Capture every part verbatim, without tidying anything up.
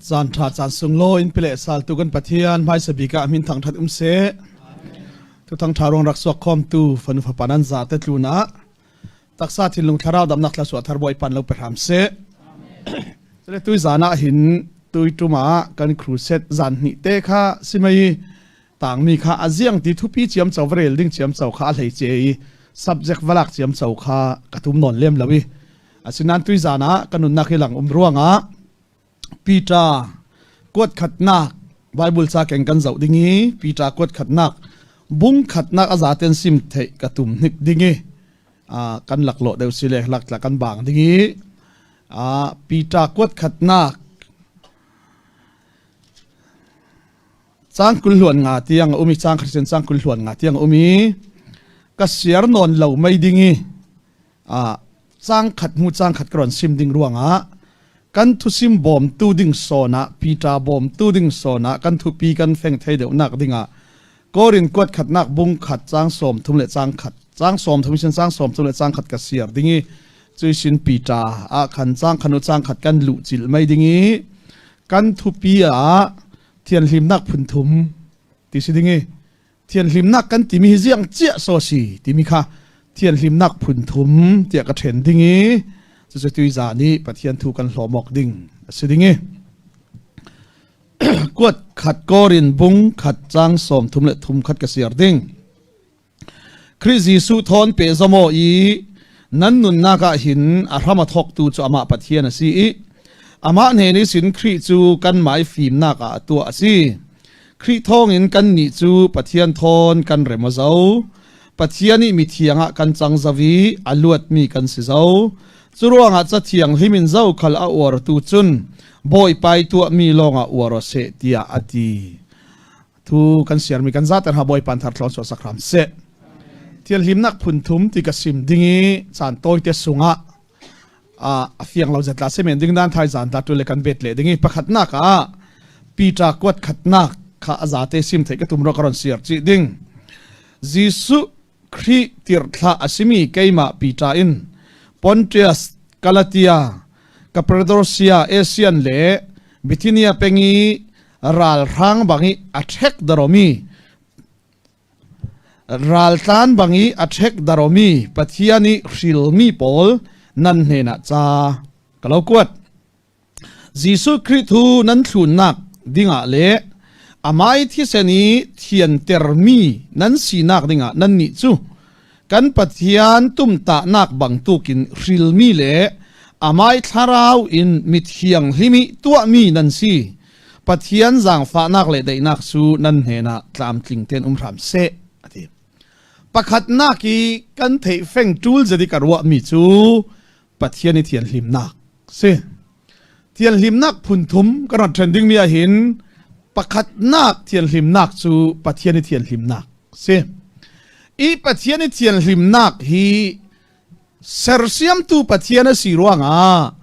Caan ṭha caan sunglawi in pe leh saltu kan Pathian hmaisa bik ah min thangṭhat um seh. Thuthang ṭha ruang rak suak khawmtu fanu fapa nan zate tlunah taksa thinlung thlarau damnak thluasuah thar Bawipan lo pe hram seh. Cule tuizan ah hin tuiṭum ah kan crusade zan hnihte kha si mai i, tangmi kha a ziang ti thupi ciamco, va rel ding ciamco kha a hleice i, subject va lak ciamco kha ka tum nawn lem lo i, asinain tuizan ah ka nunnak hi lang um ruangah Peter kuat khatnak Bible ca keng kan zoh ding i, Peter kuat khatnak bung khatnak a zaten sim theih ka tum hnik ding i, aa, kan laklawh deuh si le lak tla kan bang ding i, aa, Peter kuat khatnak cang kul hluan nga tiang a um i, cang khat sin cang kul hluan nga tiang a um i, ka siar nawn lo mai ding i, aa, cang khat hmu cang khat ka rawn sim ding ruangah kan thusim bawmtu ding sawnah, Peter bawmtu ding sawnah kan thupi kan feng thei deuhnak dingah Korin kuat khatnak bung khat cang sawmthum le cang khat, cang sawmthum i sin cang sawmthum le cang khat ka siar ding i, cui sin Peter ah khan cang khat hnu cang khat kan luhcilh mai ding i, kan thupi ah thianhlimnak phunthum ti si ding i, thianhlimnak kan timi hi ziang ciah saw si timi kha thianhlimnak phunthum tiah ka ṭhen ding i, cucu tuizan i Pathian thu kan hlawm awk ding a si ding i, kuat khat Korin bung khat cang sawmthum le thum khat ka siar ding. Khrih Jesuh thawn pehzom aw i nan nunnak ah hin a hram a thawktu cu amah Pathian a si i, amah hnen ihsin Khrih cu kanmah i fimnak ah a tuah a si. Khrih thawngin kannih cu Pathian thawn kan rem aw zo. Pathian i mithiang ah kan cang zo i a luatmi kan si zo. Curuangah Ca Thianghlim in zokhal a uartu cun Bawipa i tuahmi lawngah uar aw seh, tiah a ti. Thu kan siarmi kan zate hna Bawipan thar thlawn suahsak hram seh. Thianhlimnak phunthum ti ka sim ding i, caan tawite sungah, aa, a fiang lo zet tla si men ding dan thaizan tla ṭul le kan bet leh ding i, pakhatnak ah Peter kuat khatnak kha a zate sim theih ka tum ruah ka rawn siar cih ding. Jesuh Khrih tirhthlah a simi keimah Peter in Pontius, Galatia, Cappadocia, Asian le Bithynia peng i ralhrang bang i a ṭhek daromi, raltlan bang i a ṭhek daromi Pathian i hrilmi pawl nan hnenah ca ka lo kuat. Jesuh Khrih thu nan thlunnak dingah le amah i thisen i thiantermi nan sinak dingah nannih cu kan Pathian tumtahnak bangtukin hrilmi le amah i thlarau in mithianghlim i tuahmi nan si. Pathian zaangfahnak le daihnak cu nan hnenah tlamtling tein um hram seh, a ti. Pakhatnak i kan theih feng ṭul zet i ka ruahmi cu Pathian i thianhlimnak si. Thianhlimnak phunthum ka rak ṭhen dingmi ah hin pakhatnak thianhlimnak cu Pathian i thianhlimnak si. I Pathian i thianhlimnak hi sersiamtu Pathian a si ruangah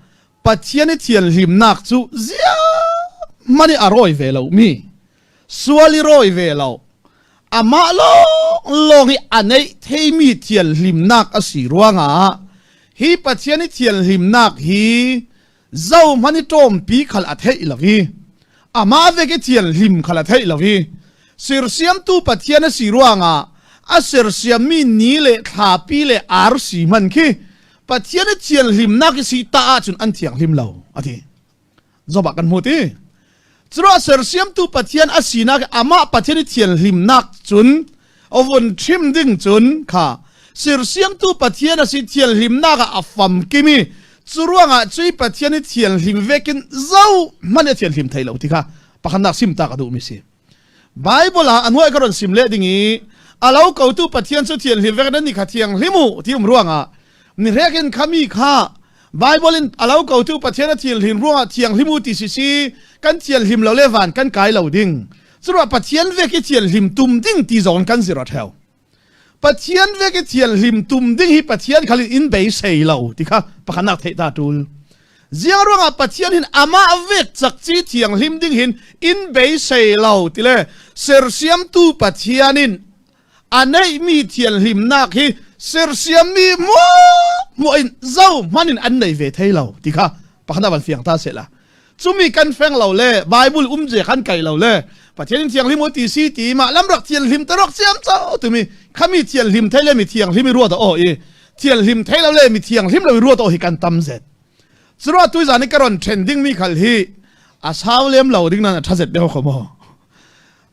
Pathian i thianhlimnak cu zianghman i a rawi ve lomi, sual i rawi ve lo, amah lawnglawng i a neih theimi thianhlimnak a si ruangah hi Pathian i thianhlimnak hi zohman i ṭawmpi khal a theih lo i, amah vek i thianhlim khal a theih lo i, sersiamtu Pathian a si ruangah a sersiammi ni le thlapi le arsi hman khi Pathian i thianhlimnak i si ta ahcun an thianghlim lo, a ti. Job ah kan hmu ti. Curuah sersiamtu Pathian a sinak i amah Pathian i thianhlimnak cun a vun ṭhim ding cun kha sersiamtu Pathian a si thianhlimnak ah a famkim i curuangah cuih Pathian i thianhlim vekin zohman i a thianhlim thei lo ti kha pakhatnak sim ta ka duhmi si. Baibal ah a hnuai ka rawn sim leh ding i a lo kotu Pathian cu thianhlim vek nan ni kha thianghlim uh ti um ruangah mi hrekin khami kha Baibal in a lo kotu Pathian a thianhlim ruangah thianghlim uh ti sisi kan thianhlim lo le van kan kai lo ding. Curuah Pathian vek i thianhlim tum ding ti zawn kan zirh a ṭheu. Pathian vek i thianhlim tum ding hi Pathian khal in in beisei lo ti kha pakhatnak theih ta ṭul. Ziang ruangah Pathian hin amah vek cakci thianghlim ding hin in beisei lo ti le sersiamtu Pathian in a neihmi thianhlimnak hi sersiammi hmuahhmuah in zohman in an nei ve thei lo ti kha pakhatnak van fiang ta sehla Cumi kan feng lo le, Bible umzia kan kaih lo le, Pathian in thianghlim uh ti si ti mah lamrak thianghlim ta rawk ciamco timi, khami thianghlim thei le mi thianghlim i ruat a aw i, thianghlim thei lo le mi thianghlim lo i ruat a aw hi kan tam zet. Curuah tuizan i ka ron ṭhen ding mi khal hi a sau lem lo ding nan a ṭha zet deuh kho maw?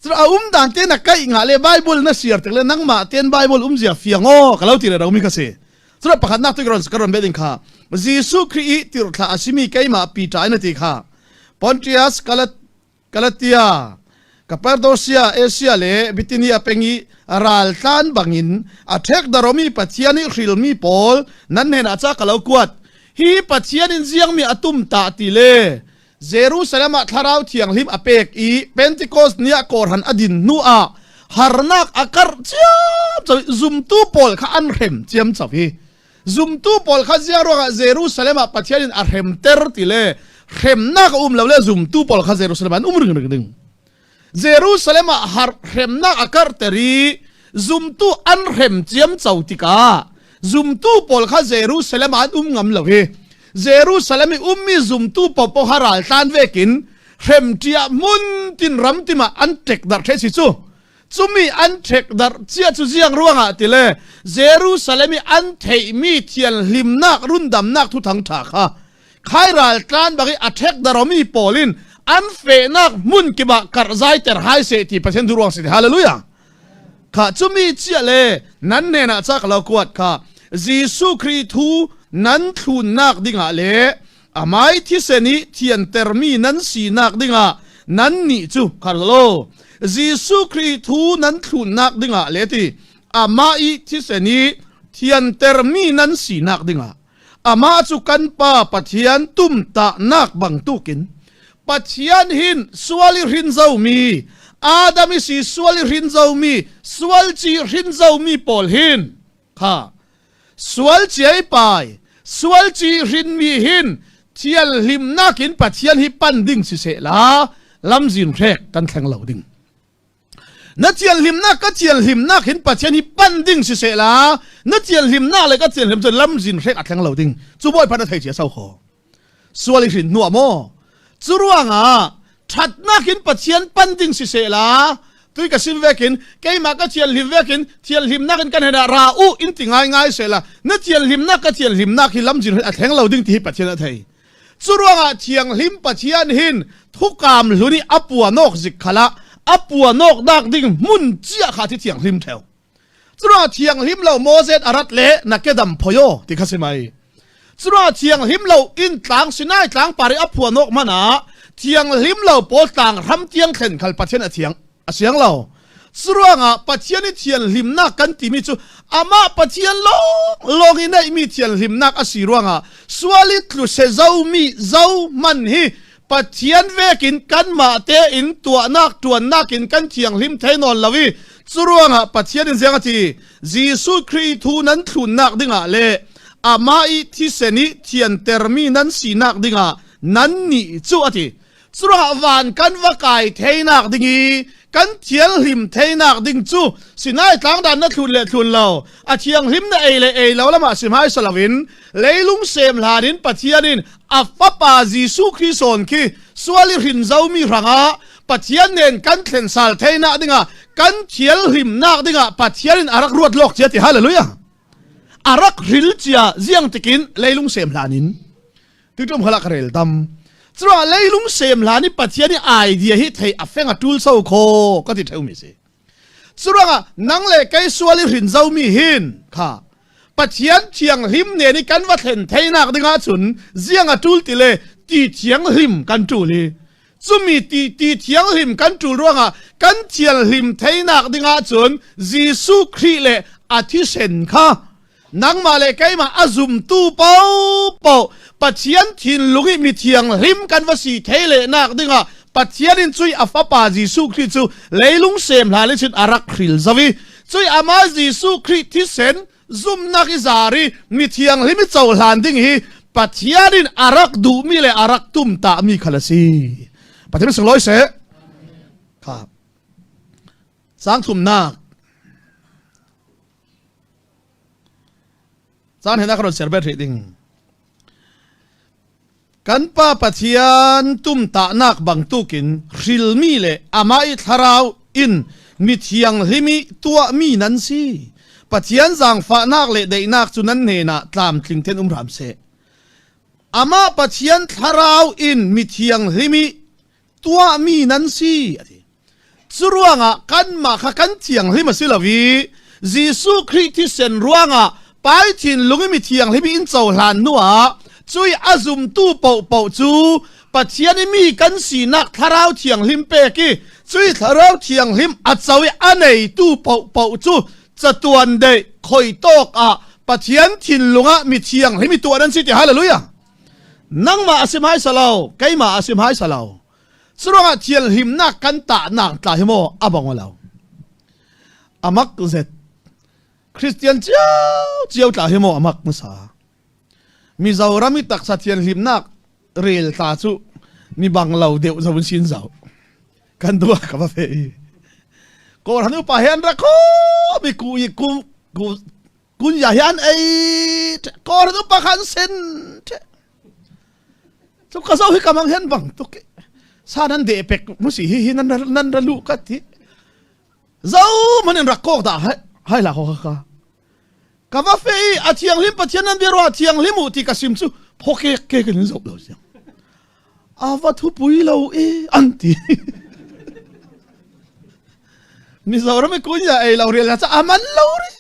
Curuah a um dan te na kaih ngah le Bible na siar tek le nangmah ten Bible umzia fiang aw ka lo ti rero mi kha si. Curuah pakhatnak tu ka ron, ka ron beh ding kha, Jesuh Khrih i tirhthlah a simi keimah Peter in a ti kha, Pontius Galat-, Galatia, Kapadosia, Asia le Bithynia peng i raltlan bangin a ṭhekdarh awmi Pathian i hrilmi pawl, nan hnenah ca ka lo kuat. Hi Pathian in ziangmi a tumtah ti le Jerusalem ah Thlarau Thianghlim a pek i Pentecost ni ah kawhhran a din hnuah harnak a karh ciamco i zumtu pawl kha an hrem ciamco hi. Zumtu pawl kha ziang ruangah Jerusalem ah Pathian in a hremter ti le hremnak a um lo le zumtu pawl kha Jerusalem ah an um ringring ding. Jerusalem ah har hremnak a karhter i zumtu an hrem ciamco tikah zumtu pawl kha Jerusalem ah an um ngam lo hi. Jerusalem i ummi zumtu pawl pawl kha raltlan vekin hremṭiah hmun tin ramtim ah an ṭekdarh ṭheh si cu. Cumi an ṭhekdarh ciah cu ziang ruangah ti le Jerusalem i an theihmi thianhlimnak rundamnak thuthang ṭha kha khai raltlan bangin a ṭhekdarh awmi pawl in an fehnak hmun kip ah karhzaiter hai seh ti Pathian thu ruang si ti. Halleluiah. Kha cumi ciah le nan hnenah ca ka lo kuat kha, Jesuh Khrih thu nan thlunnak dingah le amah i thisen i thiantermi nan sinak dingah nannih cu kha lo. Jesuh Khrih thu nan thlunnak dingah le ti, amah i thisen i thiantermi nan sinak dingah amah cu kan Pa Pathian tumtahnak bangtukin Pathian hin sual i hrin zomi, Adam i si sual i hrin zomi, sual ci hrin zomi pawl hin kha sual ci ei pai, sual ci hrinmi hin thianhlimnak in Pathian hi pan ding sisehla lamzin hrek kan thleng lo ding. Na thianhlimnak, ka thianhlimnak hin Pathian hi pan ding sisehla, na thianhlimnak le ka thianhlim cu lamzin hrek a thleng lo ding. Cu bawi pan a thei cia so kho. Sual i hrin hnuah maw? Cu ruangah ṭhatnak hin Pathian pan ding sisehla, tui ka sim vekin, keimah ka thianhlim vekin, thianhlimnak in kan hnenah ra uh in ti ngaingai sehla, na thianhlimnak, ka thianhlimnak hi lamzin hrek a thleng lo ding ti hi Pathian a thei. Curuangah thianghlim Pathian hin thukam hlun i a puan awk zik khalah a puan awk dak ding hmun ciah kha a thi thianghlim ṭheu. Curuangah thianghlim lo Moses a rat le na kedam phoi aw ti kha si mai. Curuangah thianghlim lo in tlang Sinai tlang par i a puan awk hmanah thianghlim lo pawl tlang hram tiang thlen khal Pathian a thiang a siang lo. Curuangah Pathian i thianhlimnak kan timi cu amah Pathian lawng lawng i neihmi thianhlimnak a si ruangah sual i tlu se zomi zo hman hi Pathian vekin kanmah tein tuahnak ṭuannak in kan thianghlim thei nawn lo i curuangah Pathian in ziang a ti, Jesuh Khrih thu nan thlunnak dingah le amah i thisen i thiantermi nan sinak dingah nannih cu a ti. Curuangah van kan va kai theinak ding i kan thianhlim theinak ding cu Sinai tlang dan na thlun le thlun lo, a thianghlim na ei le ei lo lamah sim hai si loin leilung sem hlan in Pathian in a Fapa Jesuh Khrih sawn khi sual i hrin zomi hrangah Pathian nen kan thlen sal theinak dingah kan thianhlimnak dingah Pathian in a rak ruat lawk cia ti. Halleluiah. A rak hril cia ziangtikin leilung sem hlan in. Tuiṭum khalah ka rel tam. Curuangah leilung sem hlan i Pathian i idea hi thei a feng a ṭul so kho ka ti ṭheu mi si. Curuangah nang le kei sual i hrin zomi hin kha Pathian thianghlim nen i kan va thlen theinak dingah cun ziang a ṭul ti le ti thianghlim kan ṭul i cumi ti, ti thianghlim kan ṭul ruangah kan thianhlim theinak dingah cun Jesuh Khrih le a thisen kha nangmah le keimah a zumtu paohpaoh Pathian thinlung i mi thianghlim kan va si thei lehnak dingah Pathian in cui a Fapa Jesuh Khrih cu leilung sem hlan ihsin a rak hril zo i cui amah Jesuh Khrih thisen zumnak i zar i mi thianghlim i cohlan ding hi Pathian in a rak duhmi le a rak tumtahmi khal a si. Pathian sunglawi seh. Kha. Cang thumnak. Cang hnenah ka ron ser bet hrih ding. Kan Pa Pathian tumtahnak bangtukin hrilmi le amah ih thlarau in mithianghlim ih tuahmi nan si. Pathian zaangfahnak le daihnak cu nan hnenah tlamtling ten um hram seh. Amah Pathian thlarau in mithianghlim ih tuahmi nan si, a ti. Curuangah kanmah kha kan thianghlim a si lo ih, Jesuh Khrih thisen ruangah Pa ih thinlung ih mithianghlim ih in cohlan hnuah cuih a zumtu pohpoh cu Pathian ih mi kan sinak Thlarau Thianghlim pek ih cuih Thlarau Thianghlim a co ih a neitu pohpoh cu catuan deih khoitawk ah Pathian thinlung ah mithianghlim ih tuah nan si ti. Hallelujah! Nangmah a sim hai si lo, keimah a sim hai si lo. Curuangah thianhlimnak kan tahnak tla hi maw a bang aw lo? A mak zet. Khristian cio cio tla hi maw a mak hmasa? Mizoram ih taksa thianhlimnak rel tla cu mi bang lo deuh zo in sin zo. Kan duh ah ka va feh ih Kawhhran upa he an rak khawh mi ku ih ku, ku Kunya hi an ei ṭheh, Kawhhran upa kha an sen ṭheh. Cu ka zoh hi ka mang hian bang tuk ih sa nan deh pek mu si hi, hi nan ra, nan ra luh ka ti. Zohman in rak kawk dah hai, hai la kha kha. Ka va feh ih a thianghlim Pathian nan bia ruah a thianghlim uh ti ka sim cu phawkek kek in zoh lo siang. A va thupui lo e an ti. Mizoram ih kunya ei lo rial ca a man lo rih.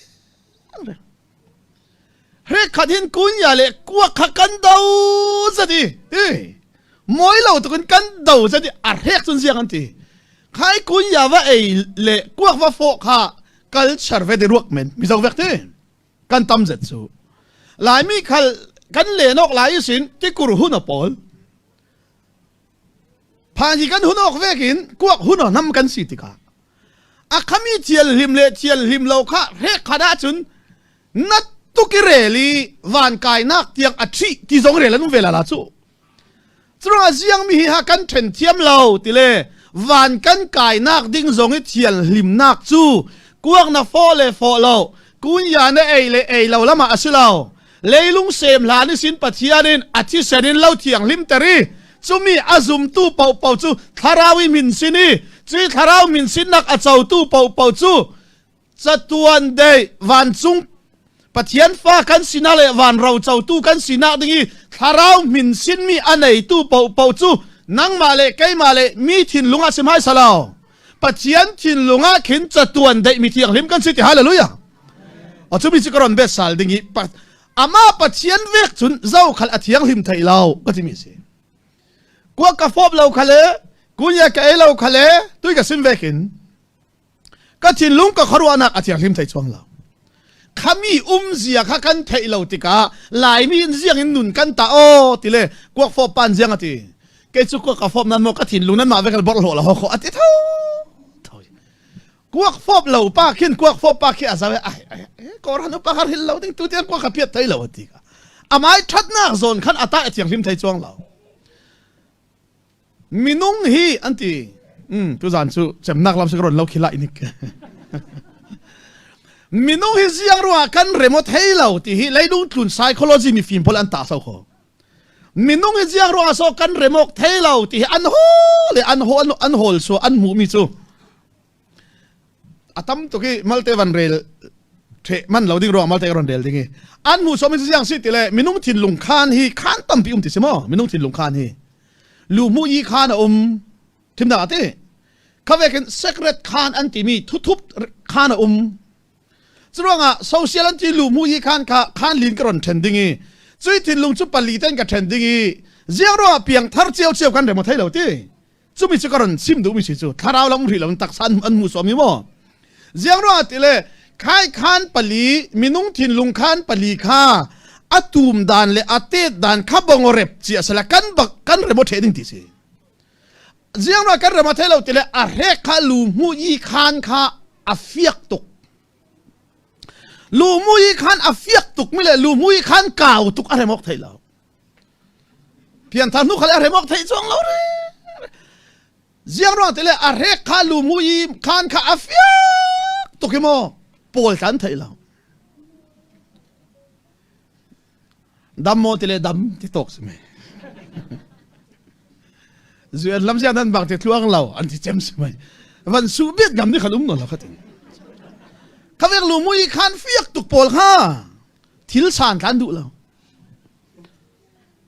Hrekkhat hin kunya le kuak kha kan do zet ih, hi, mawi lo tukin kan do zet ih a hrek cun ziang an ti. Khai kunya va ei le kuak va fawh kha culture ve ti ruak men Mizo vek ti kan tam zet cu. Laimi khal kan len awk lai ihsin tikur hun a pawl. Phan hi kan hun awk vekin kuak hun aw hnam kan si tikah a khami thianhlim le thianhlim lo kha hrekkhat ahcun na tuk ih rel ih vankainak tiang a ṭhih ti zong rel an um ve lala cu. Curuangah ziangmi hi ha kan ṭhen thiam lo tile van kan kainak ding zong ih thianhlimnak cu kuak na fawh le fawh lo, kunya na ei le ei lo lamah a si lo. Leilung sem hlan ihsin Pathian in a thisen in lo thianghlimter ih cumi a zumtu pohpoh cu Thlarau ih hminsin ih cuih Thlarau hminsinnak a cotu pohpoh cu catuan deih vancung Pathian fa kan sinak le van rocotu kan sinak ding ih Thlarau hminsinmi a neitu pohpoh cu nangmah le keimah le mi thinlung ah sim hai si lo. Pathian thinlung ah khin catuan deih mithianghlim kan si ti. Hallelujah! Aw, cumi cu ka rawn bet sal ding ih pa, amah Pathian vek cun zokhal a thianghlim theih lo ka timi si. Kuak ka fawp lo khale, kunya ka ei lo khale, tui ka sim vekin ka thinlung ka khuaruahnak a thianghlim thei cuang lo. Khami umzia kha kan theih lo tikah Laimi in ziangin nun kan tah aw tile kuak fawp pan ziang a ti. Kei cu kuak ka fawp nan maw ka thinlung nanmah vek borhhlawh lo hawkhaw a ti tho tho. Kuak fawp lo pa khin kuak fawp pa khi a zo e, ai, ai, ai, Kawhhran upa kha hril lo ding, tutiang kuak ka piat thei lo a ti kha. Amai ṭhatnak zawn khan a tai a thianghlim thei cuang lo. Minung hi an ti. Um, tuzan cu cemnak lam si ka rawn lo khi lai nik. Minung hi ziang ruangah kan rem aw thei lo ti hi leilung tlun psychology mifim pawl an tah so kho. Minung hi ziang ruangah so kan rem awk thei lo ti hi an haw le an haw, an, an hawl suah an hmuhmi cu a tam tuk ih malte van rel ṭheh man lo ding ruangah malte ka rawn rel ding ih an hmuh suahmi cu ziang si tile minung thinlung khaan hi khaan tampi um ti si maw? Minung thinlung khaan hi luhmuh yi khaan a um. Thimnak a ti. Kha vekin secret khaan an timi thuthup khaan a um. Curuangah social an ti luhmuh yi khaan kha khaan lin ka rawn ṭhen ding ih cuih thinlung cu pali ten ka ṭhen ding ih ziang ruangah piangthar cio cio kan rem aw thei lo ti. Cumi cu ka rawn sim duhmi si cu thlarau lam um hrih lo in taksa an, an hmuh suahmi maw? Ziang ruangah tile khai khaan pali, minung thinlung khaan pali kha a tum dan le a tet dan kha bawng aw rep cia sala kan bak kan rem aw ṭheh ding ti si. Ziang ruangah kan rem aw thei lo tile a hrek kha luhmuh yi khaan kha a fiak tuk. Luhmuh yi khaan a fiak tukmi le luhmuh yi khaan kau tuk a rem awk thei lo. Pianthar hnu khal a rem awk thei cuang lo re. Ziang ruang tile a hrek kha luhmuh yi khaan kha a fiak tuk hi maw? Pawl tlan thei lo. Dam maw tile dam ti tawk si me. Zuan lam ziang nan bang te tluang lo, an ti cem si mai. Van su bet ngam ni khan um nawn lo kha ti. Kha vek lumu i khan fiak tuk pawl kha thil san tlan duh lo.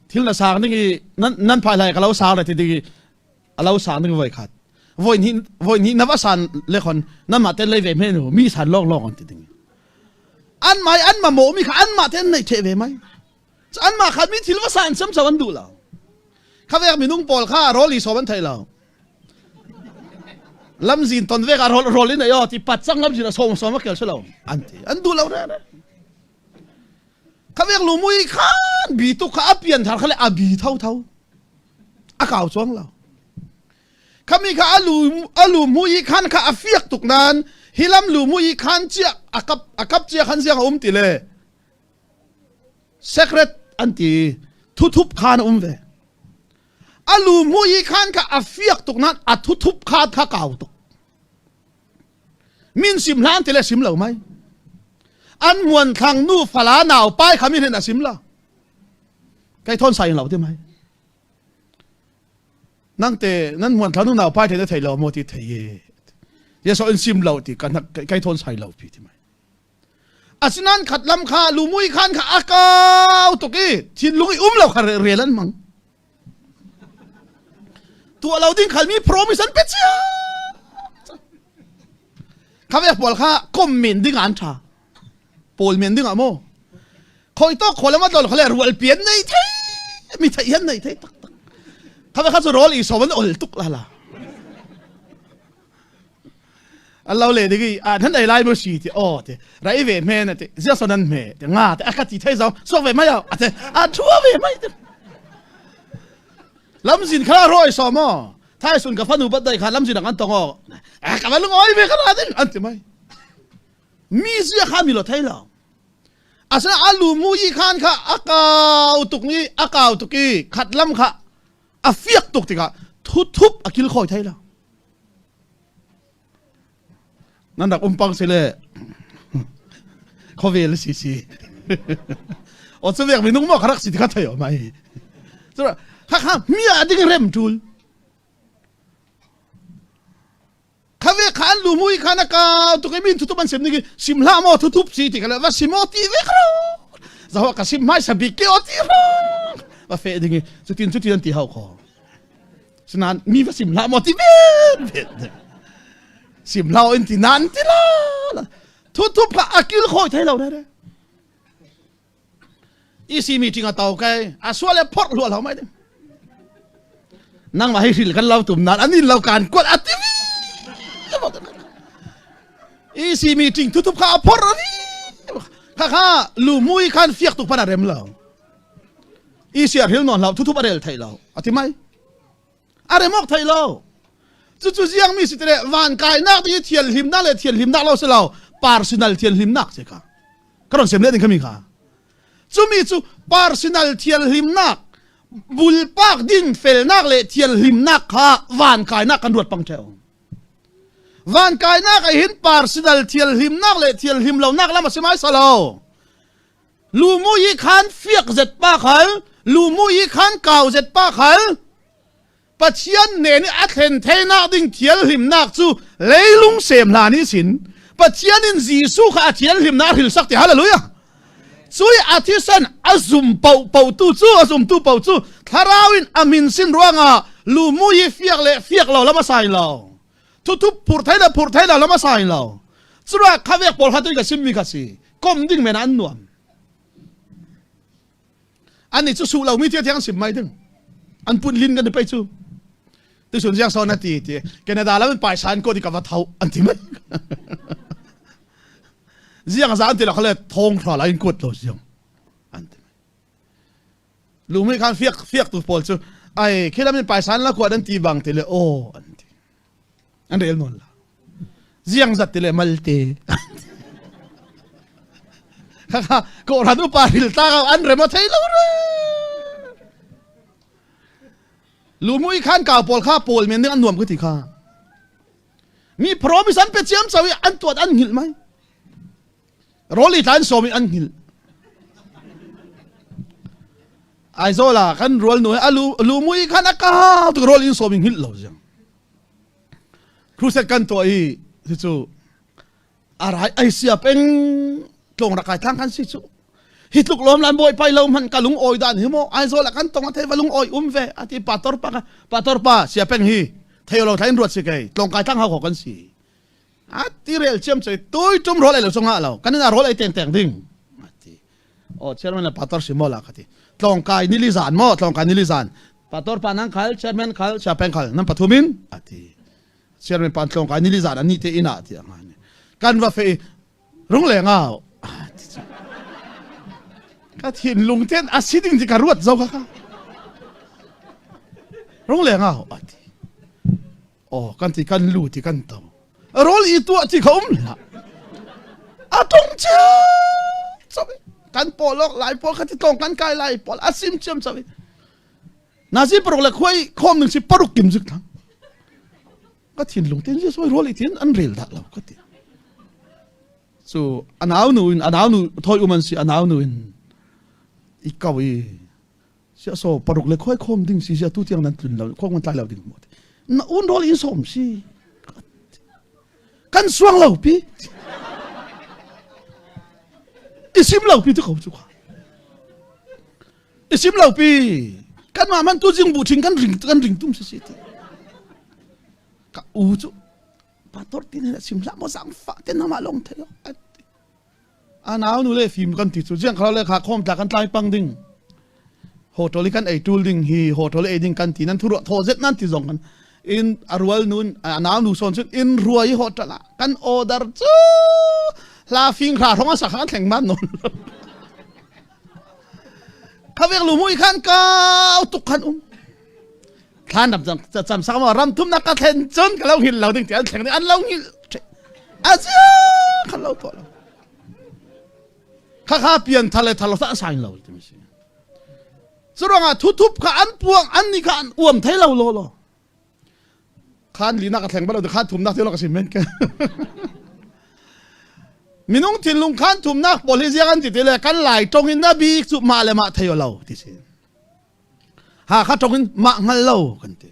Thil na sang ding i nan, nan phai lai ka lo sang le ti ding i a lo sang ding voi khat. Voi ni, voi ni na va san le khon, nanmah ten lei ve hme nu, mi san lawk lawk an ti ding i. Anmah i anmah mawh mi kha anmah ten nei theh ve mai. Anmah khat mi thil va san sam sam an duh lo. Kha vek minung pawl kha rawl i sawm an theih lo. Lamzin ton vek a rawl, rawl in a yaw ti pat chang lamzin a sawm sawm a kel si lo. An ti, an duh lo rere. Kha vek lumu i khan bi tuk kha a pian thar kha le a bi tho tho. A kau chuang lo. Kha mi kha a lu, a lumu i khan kha a fiak tuk nan, hi lam lumu i khan chiah, a kap, a kap chiah khan ziang a um ti le. Secret an ti, thuthup khan a um ve. A lumu i khan kha a fiak tuk nan, a thuthup khan kha kau tuk. Min sim hlan ti le sim lo mai. An muan thlang nu fala nau pai kha min hin a sim lo. Kai thon sai lo ti mai. Nang te, nan muan thlang nu nau pai te na thei lo mo ti thei ye. Ye so in sim lo ti ka nak kai, kai thon sai lo pi ti mai. A sinan khat lam kha, lumu i khan kha a kau tuk i, thinlung i um lo kha re, re lan mang. Tuah lo ding khal mi promise an pe chia. Kha vek pawl kha kom men ding an tha. Pawl men ding a mo. Khoi tawk khaw lam a dol kha le rual pian nei thei. Mi thei hian nei thei tak tak. Kha vek kha chu rawl i sawm an ol tuk la la. A lo le digi, a nan ei lai mo si ti, aw ti. Rai ve hme na ti, zia so nan hme ti, nga ti, a ka ti thei zo, suak ve mai au, a ti, a thua ve mai ti. Lamzin kha rawi sawm aw. Thai sun ka fanu bat dai kha lamzin ang an tong aw. A ka va lung awi ve kha la ding, an ti mai. Mi zia kha mi lo thei lo. A sa a lumu i khan kha, a kau tuk ni, a kau tuk i, khat lam kha, a fiak tuk ti kha, thuthup a kil khawi thei lo. Nan rak um pang si le. Khawvel si si. Aw chu vek minung maw kha rak si ti kha thei aw mai. Chu ra, kha kha mi a ding rem tul. Kha vek kha an lumu i khan a kau tuk i min thuthup an sim ding i sim hlah maw thuthup si ti kha le va sim aw ti vek ro. Zaho ka sim mai sa bik ke aw ti ro. Va fe ding i chutin chutin an ti hau kho. Sinan mi va sim hlah maw ti vet vet. Sim hlah in ti nan ti la la. Thuthup kha a kil khawi thei lo re re. E C meeting a tau kai a sual le phorh hluah hlau mai ding. Nangmah hi hril kan lo tum nan an in lo kan kuat a ti. E C meeting thuthup kha a phorh a ni. Kha kha lumu i khan fiak tuk pan a rem lo. E C a hril nawn hlau thuthup a rel thei lo a ti mai. A remawk thei lo. Cucu ziang mi si ti le, vankainak ding i thianhlimnak le thianhlimnak lo si lo, personal thianhlimnak si kha. Ka rawn sem leh ding kha mi kha. Cumi cu personal thianhlimnak, bulpak ding felnak le thianhlimnak kha vankainak kan ruat pang ṭheu. Vankainak ah hin personal thianhlimnak le thianhlim lonak lam a si mai sa lo. Lumu i khan fiak zet pa khal, lumu i khan kau zet pa khal, Pathian nen i a thlen theinak ding thianhlimnak cu leilung sem hlan ihsin Pathian in Jesuh kha a thianhlimnak a hrilsak ti. Hallelujah! Cui a thisen a zum pohpohtu cu, a zumtu poh cu Thlarau in a hminsin ruangah lumu i fiak le fiak lo lam a sai lo. Thuthup phurh thei le phurh thei lo lam a sai lo. Curuah khavek pawl kha tui ka simmi kha si. Kom ding men ah an nuam. Annih cu suh lomi tiang an sim mai ding. An punlin kan i pei cu. Tuisun ziang sawn a ti ti. Canada lam in paisa an kuat i ka va tho an ti mai. Ziang a za an ti lo kha le thawng hral a in kuat lo ziang. An ti mai. Lumi khan fiak, fiak tu pawl cu. Ai, khi lam in paisa an la kuat an ti bang ti le aw an ti. An rel nawn lo. Ziang zat ti le malte. Kha kha, kawhhran upa hril tlak an rem a thei lo re. Lumi khan kau pawl kha pawl men ding an nuam ka ti kha. Mi promise an pe ciamco i an tuat an hngilh mai. Rawl i tla in sawm i an hngilh. Aizawl a kan rual nu hi a lu, lu mui khan a kau tuk, rawl in sawm in hilh lo ziang. Crusade kan tuah hi, hi chu a rai ai sia peng tlawng rak kai tlang kan si chu. Hi tluk lawm lan bawi pai lo hman ka lungawi dan hi maw? Aizawl a kan tawng a thei va lungawi um ve a ti. Pastor pa kha, Pastor pa, sia peng hi thei lo thla in ruat si kei, tlawng kai tlang hau khaw kan si. A ti rel chiam choi, tui tum rawl ei lo chunga lo. Kan ina rawl ei teng teng ding. A ti. Aw, chairman le pastor si maw la ka ti. Tlawngkai nili zan maw, tlawngkai nili zan. Pastor pa nang khal, chairman khal, sia peng khal, nan pathum in. A ti. Chairman pan tlawngkai nili zan, a ni te ina ti a ngai. Kan va fe, rung le ngau. A ti. Ka thin lung ten, a si ding ti ka ruat zo ka ka. Rung le ngau. A ti. Aw, kan ti kan lu ti kan to. Rawl i tuah ti kha um la. A tong chia. Chawi. Kan pawl lawk lai pawl kha ti tong kan kai lai pawl. A sim chiam chawi. Na zi paruk le khuai khawm ning si paruk kim zik thang. Ka thin lung tin zi soi rawl i tin an rel dah lo ka ti. Chu a nau nu in, a nau nu thawi um an si a nau nu in. I kau i. Sia saw paruk le khuai khawm ding si sia tu tiang nan tlun lo, khawm kan tlai lo ding maw ti. Na un rawl in sawm si. Kan suang lo pi. I sim lo pi tu kau chu kha. I sim lo pi. Kan ma man tu zing bu thing kan ring, kan ring tum si si ti. Ka u chu. Pastor tin hena sim hlah maw zang fa ten nama long thei lo. A nau nu le fim kan ti chu, ziang kha lo le kha khawm tla kan tlai pang ding. Hotel i kan ei tul ding hi, hotel ei ding kan ti nan thu ruah thaw zet nan ti zong kan. In a rual nun, a nau nu sawn chun in ruai hotel a kan order chu. Hla fing hra hrawng a sa kha kan thleng man nawn. Kha vek lu mui khan kau tuk khan um. Thlan ram cham, cham sak maw, ram thumna ka thlen chun ka lo ngil lo ding ti an thleng ding, an lo ngil. A zia khan lo tuah lo. Kha kha pian thal le thal lo sa sain lo ti mi si. Churuangah thu thup kha an puang, an ni kha an uam thei lo lo lo. Khan lina ka thleng ba lo, khan thumna thei lo ka sim men ke. Minung thinlung khan thumna pawl hi ziang an ti ti le, kan lai tawng in na bik chu mah le mah thei lo ti si. Ha kha tawng in mah ngal lo kan ti.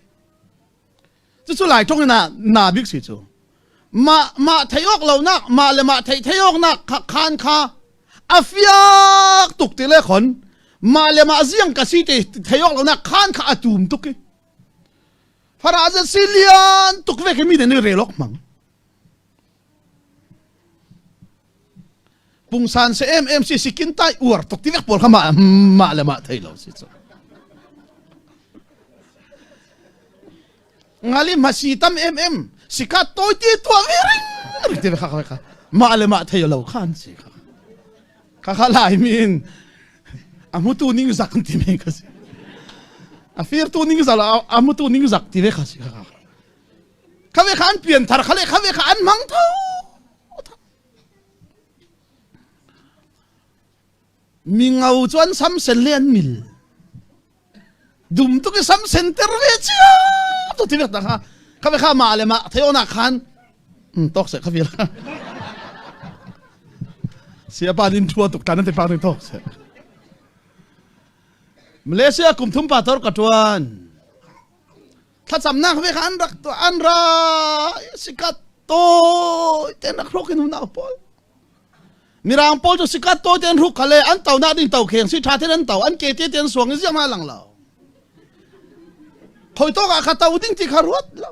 Chu chu lai tawng in a na bik si chu. Mah, mah thei awk lo nak, mah le mah thei thei awk nak kha khan kha a fiak tuk ti le khon. Mah le mah ziang ka si ti thei awk lo nak khan kha a tum tuk i. Farah zet si lian tuk vek i mi den i rel awk hmang. Pungsan se em em si, si kin tai uar tuk ti vek pawl kha mah, mah le mah thei lo si chu. Ngali mah si tam em em, si kha tawi ti tuah ve ring ring ti vek kha, kha, kha. Mah le mah thei lo khan si kha. Kha kha lai min. A hmutu ning zak ti me kha si. A firtu ning zak lo, a, a hmutu ning zak ti ve kha si kha. Kha ve kha an pian thar kha le, kha ve kha an hmang tho. Mi ngau chuan samsen le an mil. Dum tuk i samsen ter ve chiam tu ti vek ta kha. Kha ve kha mah le mah thei awna khan. Hmm, tawk se kha vil. Sia pa din thua tuk tan te pa din tawk se. Malaysia kum thum pa tor ka tuan. Thlachamnak vek an rak tuah, an ra, sikat tawi ten rak hruk in unau pawl. Mirang pawl chu sikat tawi ten hruk kha le, an taunak ding tau kheng si ṭha ten an tau, an ke te ten suang i ziah mah lang lo. Khoi tawkah kha tau ding ti kha ruat lo.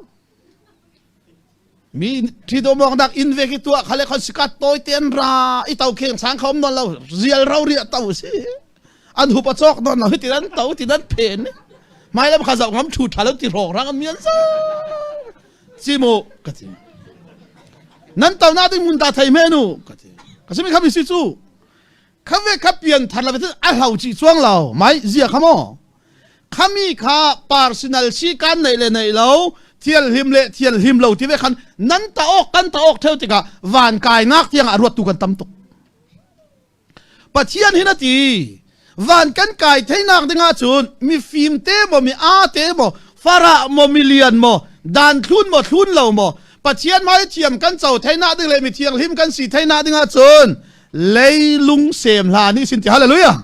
Mi ṭhi dawmawknak in vek i tuah kha le khon sikat tawi te an ra, i tau kheng sang kha om nawn lo, zial rau riah tau si. An hup a cawk nawn lo, hitin an tau, hitin an phen. Hmai lam kha zauh ngam ṭhu ṭha lo ti hrawk rang an mian zo. Simu, ka ti. Nan taunak ding mun ta thei hmenu, ka ti. Ka simi kha mi si chu. Kha ve kha pian thar lo ve chu a hlau chih chuang lo. Mai zia kha maw? Khami kha personal si kan neih le neih lo, thianhlim le thianhlim lo ti ve khan nan ta awk, kan ta awk theu tikah van kai ngak tiangah a ruattu kan tam tuk. Pathian hin a ti, van kan kai theinak dingah cun mifim te maw, mi aa te maw, farah maw, milian maw, dan thlun maw, thlun lo maw, Pathian hmai thiam kan co theinak ding le mi thianghlim kan si theinak dingah cun leilung sem hlan ihsin ti. Hallelujah!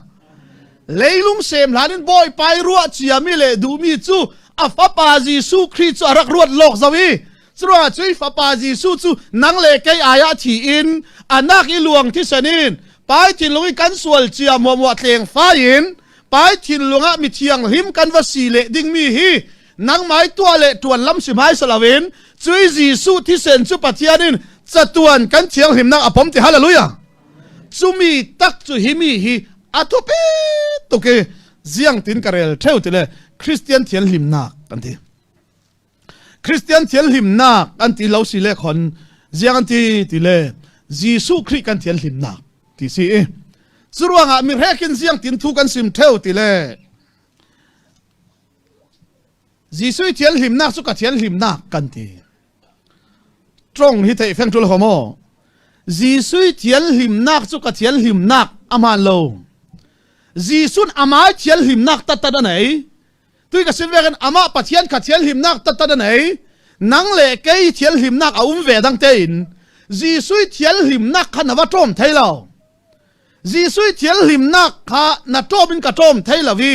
Leilung sem hlanin Bawipa i ruah ciami le duhmi cu a Fapa Jesuh Khrih cu a rak ruat lawk zo i, curuangah cuih Fapa Jesuh cu nang le kei ai-ah thi in a nak i luang thisen in Pai thinlung i kan sual cia hmuahhmuah tlengfa in Pai thinlung ah mithianghlim kan va si leh dingmi hi nangmah i tuah le ṭuan lam si hmaisa loin cuih Jesuh thisen cu Pathian in catuan kan thianghlimnak a pom ti. Hallelujah! Cumi tak cu himi hi a thupi tuk i ziangtin ka rel ṭheu ti le Khristian thianhlimnak kan ti. Khristian thianhlimnak kan ti lo si le khon ziang an ti ti le Jesuh Khrih kan thianhlimnak ti si i curuangah mi hrekin ziangtin thu kan sim ṭheu ti le Jesuh i thianhlimnak cu ka thianhlimnak kan ti. Ṭong hi theih feng ṭul kho maw? Jesuh i thianhlimnak cu ka thianhlimnak a hmaan lo. Jesuh in amah i thianhlimnak tattat a nei. Tui ka sim vekin amah Pathian kha thianhlimnak tattat a nei. Nang le kei thianhlimnak a um ve dang tein Jesuh i thianhlimnak kha na va ṭawm thei lo. Jesuh i thianhlimnak kha na ṭawm in ka ṭawm thei lo i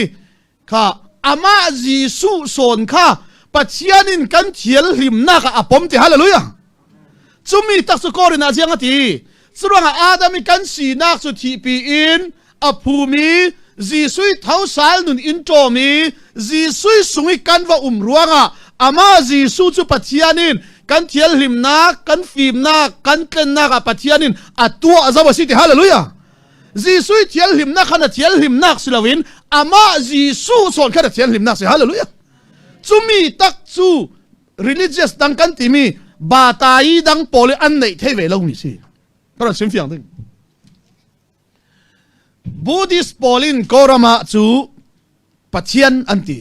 kha amah Jesuh sawn kha Pathian in kan thianhlimnak ah a pom ti. Hallelujah! Cumi tak cu Korin ah ziang a ti. Curuangah Adam i kan sinak cu thihpi in a phum i Jesuh i thosal nun in ṭawm i Jesuh i sung i kan va um ruangah amah Jesuh cu Pathian in kan thianhlimnak, kan fimnak, kan tlennak ah Pathian in a tuah zo a si ti. Hallelujah! Jesuh i thianhlimnak kha na thianhlimnak si loin amah Jesuh sawn kha na thianhlimnak si. Hallelujah! Cumi tak cu religious dang kan timi batai dang pawl in an neih thei ve lomi si. Ka rak simfiang ding. Buddhist pawl in Kawl ram ah cu Pathian an ti.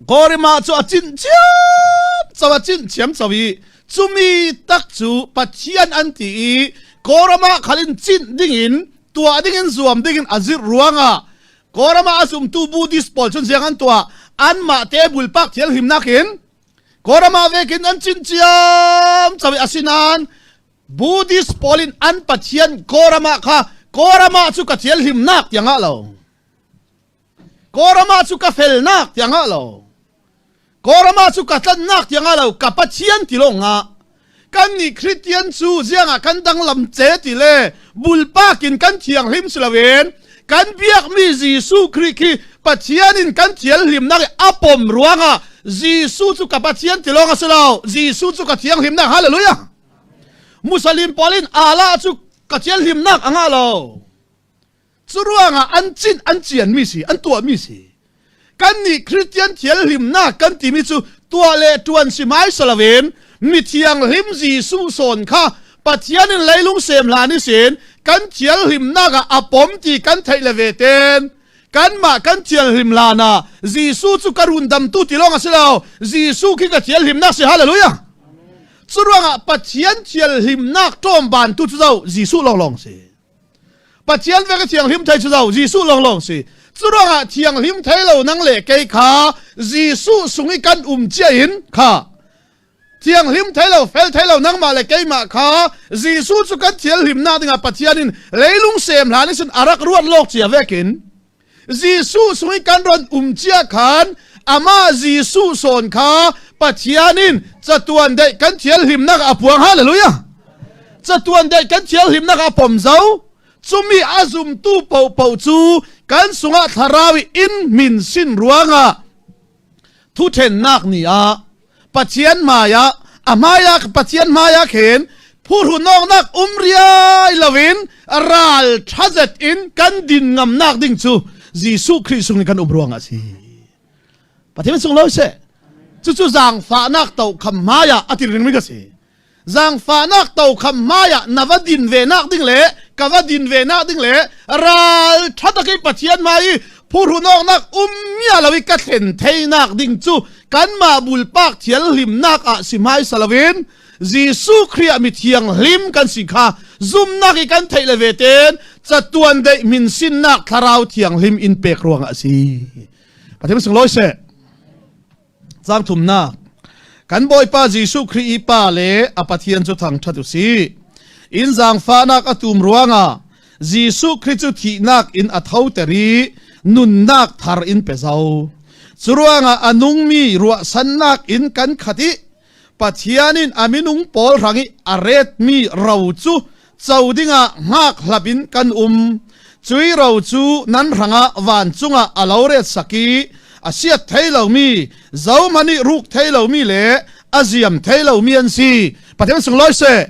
Kawl ram ah cu a cin ciamco, a cin ciamco i cumi tak cu Pathian an ti i Kawl ram ah khal in cin dingin, tuah dingin, zuam dingin a zirh ruangah Kawl ram ah a zumtu Buddhist pawl cun ziang an tuah? Anmah te bulpak thianhlimnak in Kawl ram ah vekin an cin ciamco i asinain Buddhist pawl in an Pathian Kawl ram ah kha Kawl ram ah cu ka thianhlimnak tiang ah lo. Kawl ram ah cu ka felnak tiang ah lo. Kawl ram ah cu ka tlannak tiang ah lo, ka Pathian ti lawng ah. Kannih Khristian cu ziangah kan danglam ce ti le bulpak in kan thianghlim si loin kan biakmi Jesuh Khrih khi Pathian in kan thianhlimnak i a pom ruangah Jesuh cu ka Pathian ti lawng a si lo. Jesuh cu ka thianghlimnak. Hallelujah! Muslim pawl in Allah cu ka thianhlimnak a ngah lo. Curuangah an cin, an cianmi si, an tuahmi si. Kannih Khristian thianhlimnak kan timi cu tuah le ṭuan si hmaisa loin mithianghlim Jesuh sawn kha Pathian in leilung sem hlan ihsin kan thianhlimnak ah a pom ti kan theih le ve ten kanmah kan thianhlim hlan ah Jesuh cu ka rundamtu ti lawng a si lo. Jesuh khi ka thianhlimnak si. Hallelujah! Curuangah Pathian thianhlimnak ṭawm bantu cu zo Jesuh lawnglawng si. Pathian vek i thianghlim thei cu zo Jesuh lawnglawng si. Curuangah thianghlim thei lo nang le kei kha Jesuh sung i kan um cia in kha thianghlim thei lo, fel thei lo nangmah le keimah kha Jesuh cu kan thianhlimnak dingah Pathian in leilung sem hlan ihsin a rak ruat lawk cia vekin Jesuh sung i kan ron um cia khan amah Jesuh sawn kha Pathian in catuan deih kan thianhlimnak a puang. Hallelujah! Catuan deih kan thianhlimnak a pom zo. Cumi a zumtu pohpoh cu kan sungah thlarau i in hminsin ruangah thuṭhennak ni ah Pathian hmaiah, a hmaiah, Pathian hmaiah khin phuhrun awknak um riai loin ral ṭha zet in kan din ngamnak ding cu Jesuh Khrih sungin kan um ruangah a si. Pathian sung lo seh. Cucu zaangfahnak tokham hmaiah a ti ringring a si. Zaangfahnak tokham hmaiah na va din venak ding le ka va din venak ding le ral ṭha tak i Pathian hmai i phuhrun awknak um mia lo i ka thlen theinak ding cu kanmah bulpak thianhlimnak ah si hmaisa loin Jesuh Khrih ah mithianghlim kan si kha zumnak i kan theih le ve ten catuan deih hminsinnak thlarau thianghlim in pek ruangah a si. Pathian sung lo seh. Zaangthumnak. Kan Bawipa Jesuh Khrih i Pa le a Pathian cu thangṭhat u si. In zaangfahnak a tum ruangah Jesuh Khrih cu thihnak in a thoter ih nunnak thar in pe zo. Curuangah a nungmi ruahsannak in kan khat ih Pathian in a minung pawl hrangih a retmi ro cu co dingah hngakhlap in kan um. Cuih ro cu nan hrangah vancung ah a lo retsak ih a siat thei lomi, zohman ih ruk thei lomi le a ziam thei lomi an si. Pathian sunglawi seh.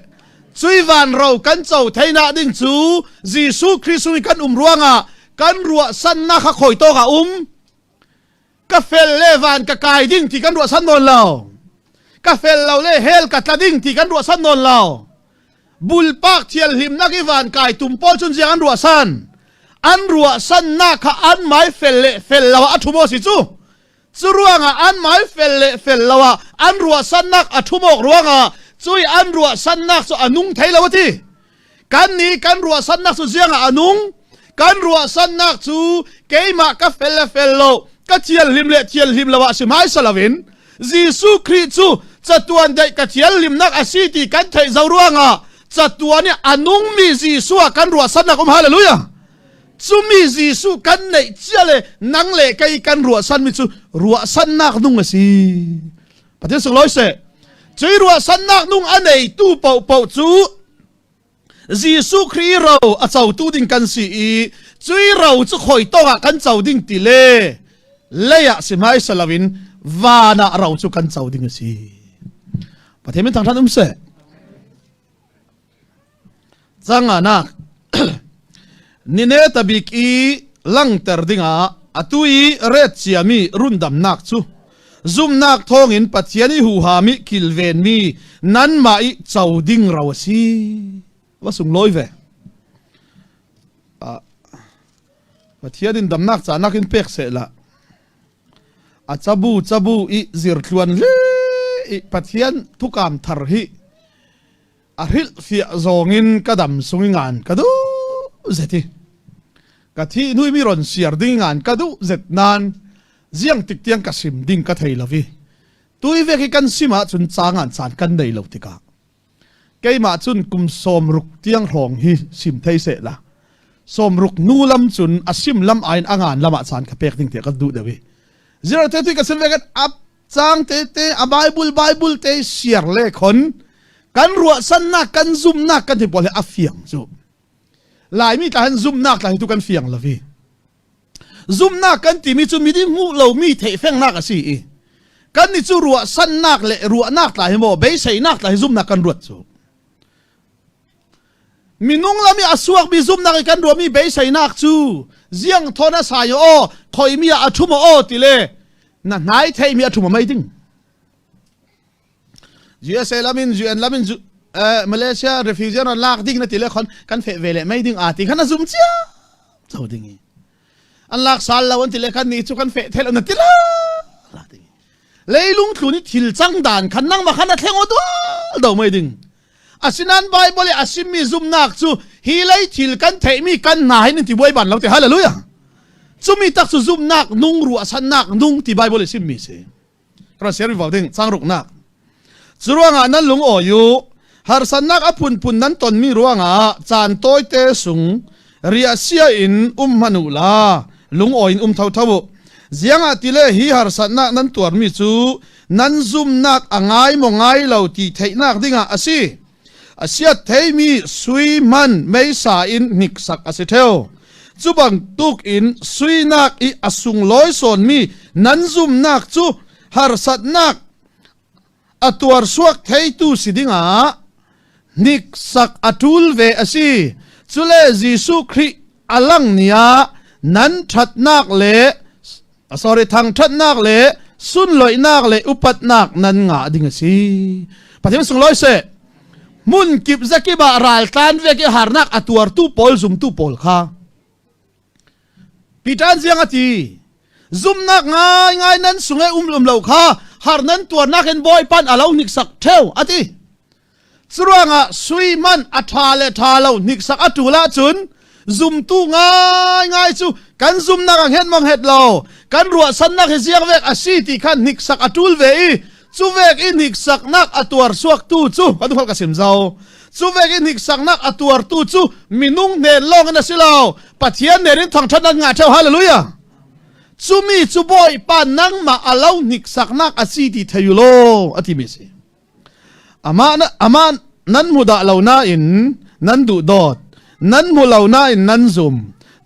Cuih van ro kan co theinak ding cu Jesuh Khrih sungih kan um ruangah kan ruahsannak kha khuitawk ah um. Ka fel le van ka kai ding ti kan ruahsan nawn lo. Ka fel lo le hell ka tla ding ti kan ruahsan nawn lo. Bulpak thianhlimnak ih van kai tum pawl cun ziang an ruahsan? An ruahsannak kha anmah ih fel le fel lo ah a ṭhum aw si cu. Curuangah anmah ih fel le fel lo ah an ruahsannak a ṭhum awk ruangah cuih an ruahsannak cu a nung thei lo a ti. Kannih kan ruahsannak cu ziangah a nung? Kan ruahsannak cu keimah ka fel le fel lo, ka thianhlim le thianhlim lo ah si hmaisa loin Jesuh Khrih cu catuan daih ka thianhlimnak a si ti kan theih zo ruangah catuan ih a nungmi Jesuh ah kan ruahsannak um. Hallelujah! Cumi Jesuh kan neih cia le nang le kei kan ruahsanmi cu ruahsannak nung a si. Pathian sunglawi seh. Cuih ruahsannak nung a neitu pohpoh cu Jesuh Khrih ih ro a cotu ding kan si ih cuih ro cu khuitawk ah kan co ding ti le lei ah si hmaisa loin van ah ro cu kan co ding a si. Pathian min thangṭhat um seh. Cang nganak. Ni neta bik ih langter dingah atu ih ret ciami rundamnak cu zumnak thawngin Pathian ih huham ih kilvenmi nanmah ih co ding ro a si. Va sunglawi ve. Ah, Pathian in damnak cahnak in pek sehla a cabu cabu ih zirtluan hle ih Pathian thukam thar hi a hrilhfiah zawngin ka dam sung ih ngan ka duh zet ih ka thih hnu ih mi ron siar ding ih ngan ka duh zet nain ziangtik tiang ka sim ding ka thei lo ih tui vek ih kan sim ahcun ca ngan caan kan nei lo tikah keimah cun kum sawmruk tiang hrawng hi sim thei sehla sawmruk hnu lam cun a sim lam aiin a ngan lamah caan ka pek ding tiah ka duh deuh ih zirate tui ka sim vek in a cang tete, a Baibul, Baibul te siar le khon kan ruahsannak, kan zumnak kan ti pawl hi a fiang cu. Laimi tla hin zumnak tla hi tu kan fiang lo hi. Zumnak kan timi cu miding hmuh lomi theihfengnak a si ih kannih cu ruahsannak le ruahnak tla hi maw, beiseinak tla hi zumnak kan ruat cu. Minung lam ih a suakmi zumnak ih kan ruahmi beiseinak cu ziang thawn a sai aw, khuimi ah a ṭhum aw ti le na hnai theihmi a ṭhum a mei ding. U S A lam in, U N lam in, zu-, eh, Malaysia refugee an lak ding na ti le khon kan feh ve le mei ding aa ti khan a zum cia co ding ih an lak sal lo an ti le khan ni cu kan feh thei lo na ti la la ding ih leilung tlun ih thil cang dan khan nangmah khan a thleng aw dual do mei ding. Asinain Baibal ih a simmi zumnak cu hi lei thil kan theihmi kan hna hin in ti buai ban lo ti. Hallelujah! Cumi tak cu zumnak nung, ruahsannak nung ti Baibal ih simmi si. Ka rak siar vivo ding, cang ruknak. Curuangah nan lungawi uh, harsatnak a phunphun nan tonmi ruangah caan tawite sung riahsia in um hmanh uhla, lungawi in um thotho uh. Ziangahtile hi harsatnak nan tuarmi cu nan zumnak a ngai maw ngai lo ti theihnak dingah a si. A siat theimi sui hman meisa in hniksak a si ṭheu. Cu bantuk in suinak ih a sunglawi sawnmi nan zumnak cu harsatnak a tuarsuak theitu si dingah hniksak a ṭul ve a si. Cule Jesuh Khrih a lang ni ah nan ṭhatnak le, ah, sorry, thangṭhatnak le sunloihnak le upatnak nan ngah ding a si. Pathian sunglawi seh. Hmun kip zakip ah raltlan vek ih harnak a tuartu pawl, zumtu pawl kha Piter in ziang a ti? Zumnak ngaingai nan sungah um, um lo kha har nan tuarnak in Bawipa in a lo hniksak ṭheu, a ti. Curuangah sui hman a ṭha le ṭha lo hniksak a ṭul ahcun zumtu ngaingai cu kan zumnak a hnget maw hnget lo, kan ruahsannak hi ziangvek a si ti khan hniksak a ṭul ve ih cuvek ih hniksaknak a tuarsuaktu cu kan hngal ka sim zo. Cuvekin hniksaknak a tuartu cu minung hnen lawngin a si lo, Pathian hnenin thangṭhatnak an ngah ṭheu. Hallelujah! Cumi cu Bawipa nangmah a lo hniksaknak a si ti thei u law, a timi a si. Amah, amah nan hmu dah lo nain nan duhdawt, nan hmu lo nain nan zum.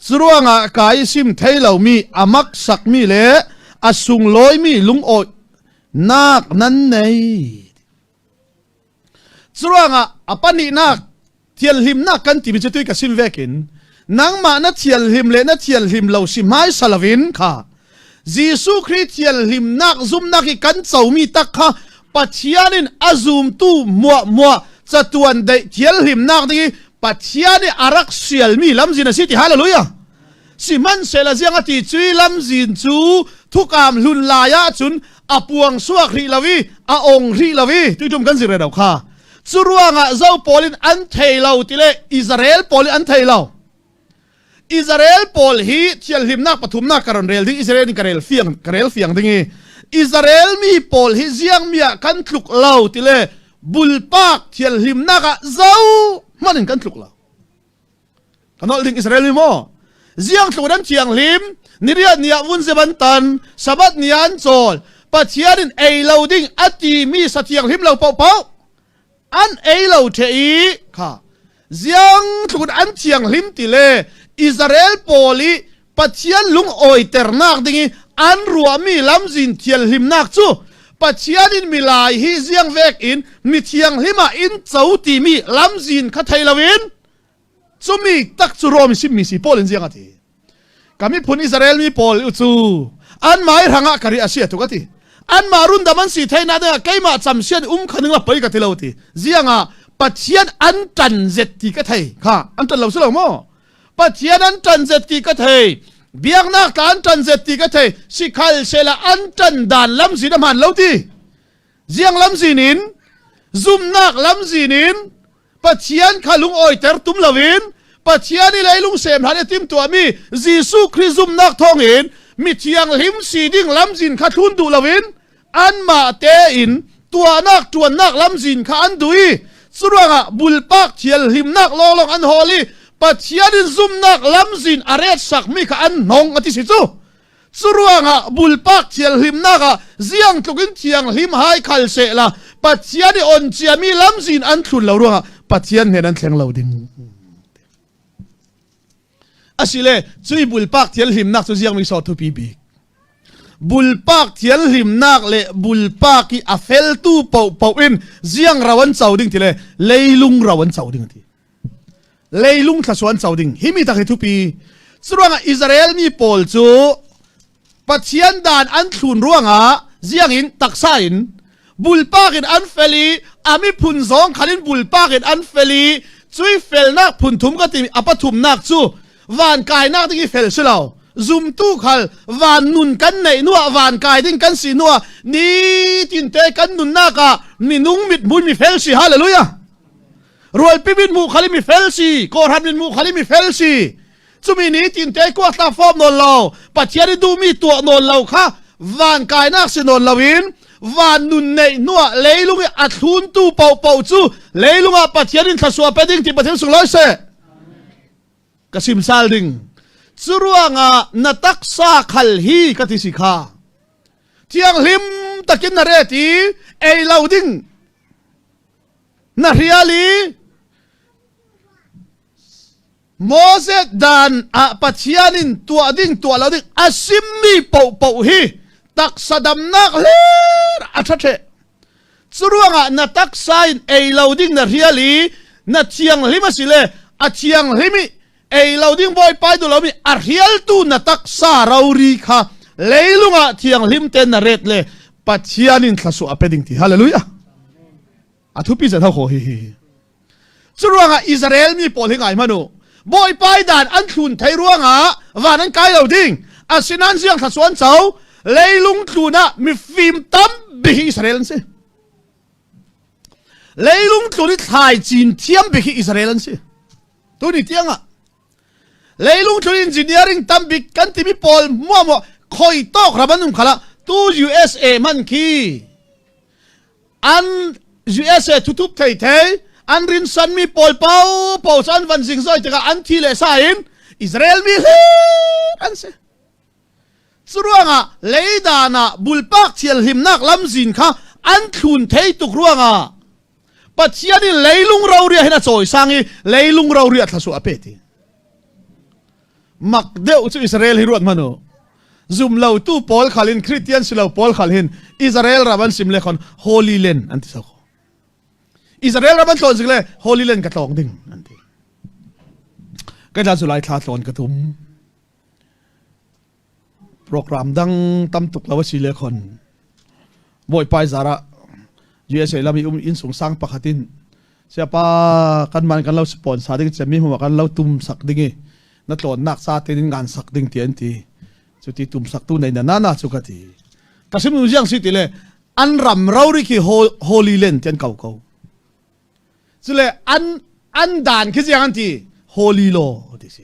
Curuangah kai sim thei lomi a maksakmi le a sunglawimi lungawihnak nan nei. Curuangah a pahnihnak, thianhlimnak kan timi cu tui ka sim vekin, nangmah na thianhlim le na thianhlim lo si hmaisa loin kha, Jesuh Khrih thianhlimnak zumnak i kan comi tak kha Pathian in a zumtu hmuahhmuah catuan daih thianhlimnak ding i Pathian i a rak sialmi lamzin a si ti. Hallelujah! Sihmanhsehlaw ziang a ti cuih lamzin cu thukam hlun lai ahcun a puangsuak hrih lo i a ong hrih lo i tuiṭum kan zirh rero kha. Curuangah zo pawl in an thei lo ti le Israel pawl in an thei lo. Israel pawl hi thianhlimnak pathumnak ka rawn rel ding, Israel in ka rel fiang, ka rel fiang ding i Israel mi pawl hi ziangmi ah kan tluk lo ti le bulpak thianhlimnak ah zo hmanh in kan tluk lo. Ka nolh ding Israel mi maw? Ziang tluk in an thianghlim, ni riat ni ah vun zem an tan, Sabbath ni ah an cawl, Pathian in ei lo ding a timi sa thianghlim lo pohpoh an ei lo ṭheh i kha. Ziang tluk in an thianghlim ti le Israel pawl i Pathian lungawiternak ding i an ruahmi lamzin thianhlimnak cu Pathian in milai hi ziang vekin mi thianghlim ah in co timi lamzin kha thei loin, cumi tak cu Rom i simmi si Paul in ziang a ti. Ka miphun Israel mi pawl cu anmah ih hrangah ka riah a si a tuk a ti. Anmah rundam an si theinak dingah keimah camsiat um kha ning la pei ka ti lo ti. Ziangah Pathian an ṭan zet ti ka thei kha. An ṭan lo si lo maw? Pathian an ṭan zet ti ka thei. Biaknak tla an ṭan zet ti ka thei. Sikhalsehla an ṭan dan lamzin a hmaan lo ti. Ziang lamzin in, zumnak lamzin in, Pathian kha lungawiter tum loin, Pathian i leilung sem hlan i timtuahmi Jesuh Khrih zumnak thawngin mithianghlim si ding lamzin kha thlun duh loin, anmah tein tuahnak ṭuannak lamzin kha an duh i, curuangah bulpak thianhlimnak lawnglawng an hawl i, Pathian in zumnak lamzin a retsakmi kha an hnong a ti si cu. Curuangah bulpak thianhlimnak ah ziangtluk in thianghlim hai khal sehla Pathian i on ciami lamzin an thlun lo ruangah Pathian hnen an thleng lo ding. Asile cuih bulpak thianhlimnak cu ziangmi saw thupi bik. Bulpak thianhlimnak le bulpak i a feltu pohpoh in ziang ro an co ding tile leilung ro an co ding a ti. Leilung thluasuah an co ding. Himi tak hi thupi. Curuangah Israel mi pawl cu Pathian dan an thlun ruangah ziangin taksa in bulpak in an fel i a miphun zawng khalin bulpak in an fel i cuih felnak phun thum ka timi a pathumnak cu vankainak ding i fel si lo. Zumtu khal van nun kan neih hnuah vankai ding kan si hnuah nitinte kan nunnak ah minung mithmuh in mi fel si. Hallelujah! Rualpi mithmuh khal i mi fel si, kawhhran mithmuh khal i mi fel si. Cumi nitinte kuak tla fawm nawn lo, Pathian i duhmi tuah nawn lo kha vankainak si nawn loin, van nun neih hnuah leilung i a thluntu pohpoh cu leilung ah Pathian in thluasuah pe ding ti Pathian sunglawi seh. Ka sim sal ding. Curuangah na taksa khal hi ka ti si kha. Thianghlim takin na ret i ei lo ding na hrial i Moses dan ah Pathian in tuah ding tuah lo ding a simmi pohpoh hi taksa damnak hlir a ṭha ṭheh. Curuangah na taksa in ei lo ding na hrial i na thianghlim asile a thianghlim i ei lo ding Bawipa i duh lomi a hrialtu na taksa rori kha leilungah thianghlim tein na ret le Pathian in thluasuah a pe ding ti. Hallelujah! A thupi zet ho kho hi hi. Curuangah Israel mi pawl hi ngai hmanh uh. Bawipa i dan an thlun thei ruangah van an kai lo ding. Asinain ziang thluasuah an co, leilung tlunah mifim tam bik hi Israel an si. Leilung tlun i thlai cin thiam bik hi Israel an si. Tuni tiangah leilung tlun engineering tam bik kan timi pawl hmuahhmuah khoi tawk ram an um khalah tu U S A hman khi an U S A thuthup thei thei, An rinsan mi pawl pau pau chu an van zingzawi tikah an thi leh sa in Israel mi hlir an si. Curuangah leidanah bulpak thialhlimnak lamzin kha an thlun thei tuk ruangah Pathian in leilung rori ah hin a cawisang i leilung rori ah thluasuah a pek hi. Mak deuh cu Israel hi ruat hmanh uh. Zum lotu pawl khal in, Khristian si lo pawl khal hin Israel ram an sim le khawn Holy Land an ti so. Israel ram an tlawn zik le Holy Land ka tlawng ding an ti. Kei hlan cu Lai thla tlawn ka tum. Program dang tam tuk lo a si le khawn Bawipa i zarah U S A lam i um innsungsang pakhat in, "Siapa, kanmah kan lo sponsor ding, cemi hmumah kan lo tumsak ding i na tlawnnak ca tein in ngansak ding," tiah an ti. Cuti tumsaktu nei na nana cu ka ti. Ka sim nu ziang si ti le an ram rori khi Ho-, Holy Land tiah an ko ko. Cule an, an dan khi ziang an ti, Holy Law ti si.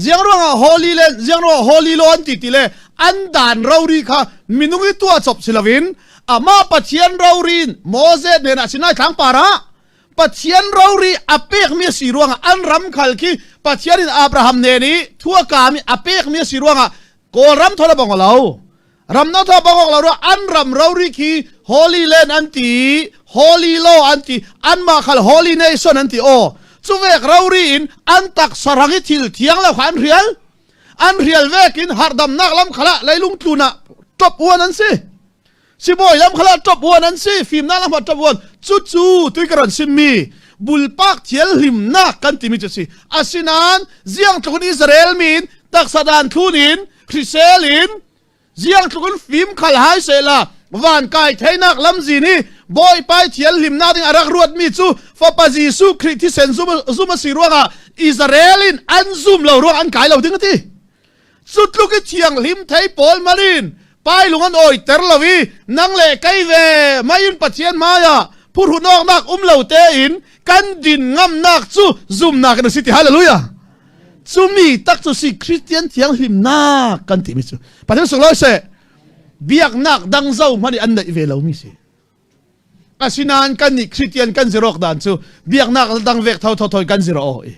Ziang ruangah Holy Land, ziang ruangah Holy Law an ti ti le an dan rori kha minung i tuah cop si loin amah Pathian rori in Moses hnenah Sinai tlang parah Pathian rori a pekmi a si ruangah an ram khal khi Pathian in Abraham hnen i thu a kam i a pekmi a si ruangah Kawlram thawn a bang aw lo. Ram no thawn a bang awk lo ruah an ram rori khi Holy Land an ti, Holy Law an ti, anmah khal Holy Nation an ti aw. Cuvek rori in an taksa rang i thil thiang lo kha an hrial. An hrial vekin harhdamnak lam khalah leilung tlunah top one an si. Sibawi lam khalah top one an si, fimnak lam khalah top one. Cucu tui ka ron simmi bulpak thialhlimnak kan timi cu si. Asinain ziang tluk in Israel mi in taksa dan thlun in, hrisel in, ziang tluk in fim khal hai sehla, vankai theinak lamzin hi Bawipa i thialhlimnak ding a rak ruatmi cu Fapa Jesuh Khrih thisen zum, zum a si ruangah Israel in an zum lo ruang an kai lo ding a ti. Cutluk i thianghlim thei pawl malin pailung an awiter lo i nang le kei ve mai in Pathian hmaiah phurhun awknak um lo tein kan din ngamnak cu zumnak in a si ti. Hallelujah! Cumi tak cu si Khristian thianghlimnak kan timi cu. Pathian sunglawi seh, biaknak dang zo hmanh i an neih ve lomi si. Asinain kannih Khristian kan zir awk dan cu biaknak dang vek thotho thawi kan zir aw i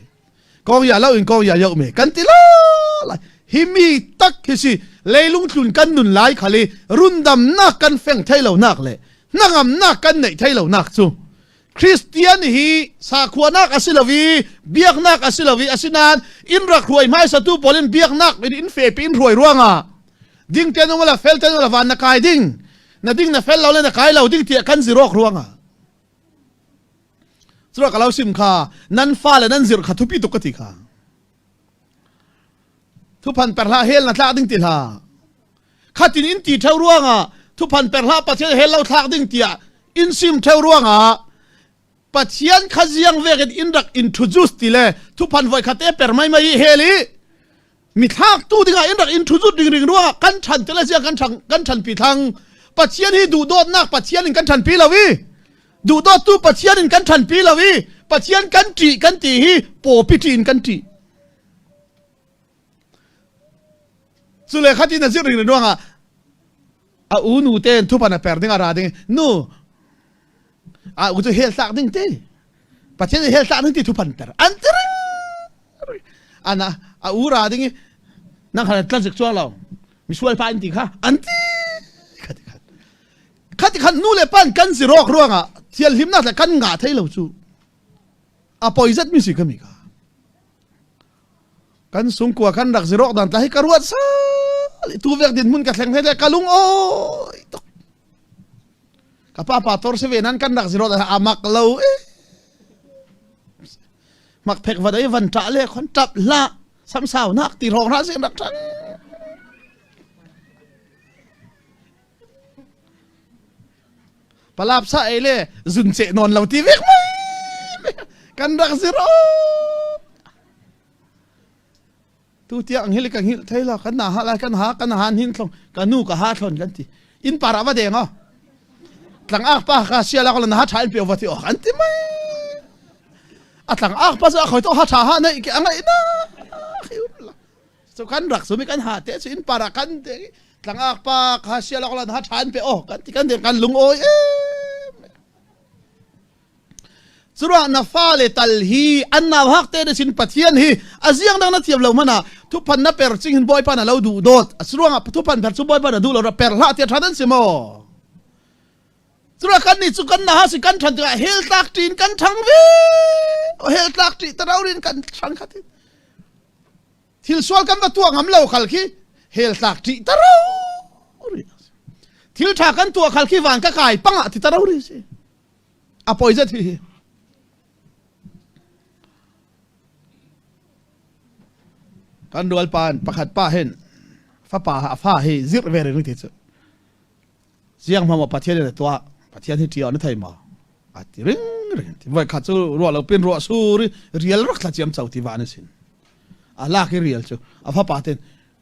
kong ya lo in kong ya yo me kan ti lai. Himi tak hi si, leilung tlun kan nun lai khal i rundamnak kan feng thei lonak le hnangamnak kan neih thei lonak cu Khristian hi sakhuanak a si lo i biaknak a si lo i, asinain in rak hruai hmaisatu pawl in biaknak in in fehpi in hruai ruangah ding te nung la fel te nung la van na kai ding, na ding na fel lo le na kai lo ding tiah kan zir awk ruangah. Curuah ka lo sim kha, nan fa le nan zirh kha thupi tuk ka ti kha. Thuphan per hlah, hell na tlak ding ti hlah. Khatin in ti ṭheu ruangah, thuphan per hlah, Pathian hell lo thlak ding tiah in sim ṭheu ruangah, Pathian kha ziang vekin in rak introduce ti le, thuphan voikhat te per maimai i hell i mi thlaktu dingah in rak introduce ringring ruangah kan ṭhan te le ziang kan ṭhan, kan ṭhanpi thlang. Pathian hi duhdawtnak Pathian in kan ṭhanpi lo i, duhdawttu Pathian in kan ṭhanpi lo i, Pathian kan ṭih kan ti hi pawpi ṭih in kan ṭih. Cule khatin a zirh ringring ruangah a u nu tein thuphan a per ding a ra ding i, nu, a u cu hell tlak ding ti, Pathian in hell tlak ding ti thuphan per an ti ring. Ana, a u ra ding i, nang khan a tla zik cuang lo, misual pa in ti kha an ti. Khati khan, khati khan nu le pa in kan zir awk ruangah thialhlimnak le kan ngah thei lo cu a poi zet mi si ka mi ka. Kan sungkua kan rak zir awk dan tla hi ka ruat sal i, tu vek dinhmun ka thleng hnget le ka lungawi tuk. Ka papa tor si ve nan kan rak zir awk dan a mak lo i. Mak phek va dai van ṭah le khuan ṭap hlah, samsaunak ti hrawng hra si rak ṭhan. Palapsa ei le zun ceh nawn lo ti vek mai. Kan rak zir aw. Tu tiang hngilh ka hngilh thei lo, kan na ha lai, kan ha, kan ha hin thlong, ka nu ka ha thlon kan ti. In parah va deng aw. Tlangak pa kha sia lak la na ha ṭha in pe aw va ti aw kan ti mai. A tlangak pa cu a khoi tawh ha ṭha ha neih ke a ngaihna khi um lo. Cu kan rak sumi kan ha te cu in parah kan deng i tlangak pa kha sia lak la na ha ṭha in pe aw kan ti, kan deng kan lungawi em. Curuangah na fale tal hi an nauhakte nih sin Pathian hi a ziang dang na thiam lo hmanah thuphan na per cing hin Bawipa na lo duh dawt. A curuangah thuphan per cu Bawipa na duh lo ra per hlah tiah ṭha nan si maw? Curuangah kannih cu kan nauhak si kan ṭhan tikah heltlak ṭin kan ṭhang ve. Heltlak ṭih ta rori in kan ṭhang kha ti. Thil sual kan va tuah ngam lo khal khi heltlak ṭih ta rori. Thil ṭha kan tuah khal khi van ka kai pangah ti ta rori si. A poi zet hi hi. Kan rualpa in pakhat pa hin fapa a fa hi zirh ve ring ti cu. Ziang hmanh maw Pathian in a tuah, Pathian hi ṭial na thei maw? A ti ring ring ti. Voikhat cu ruah lo pin ruah sur i rial rak thla ciam co ti van a sin. A lak i rial cu a fapa ten,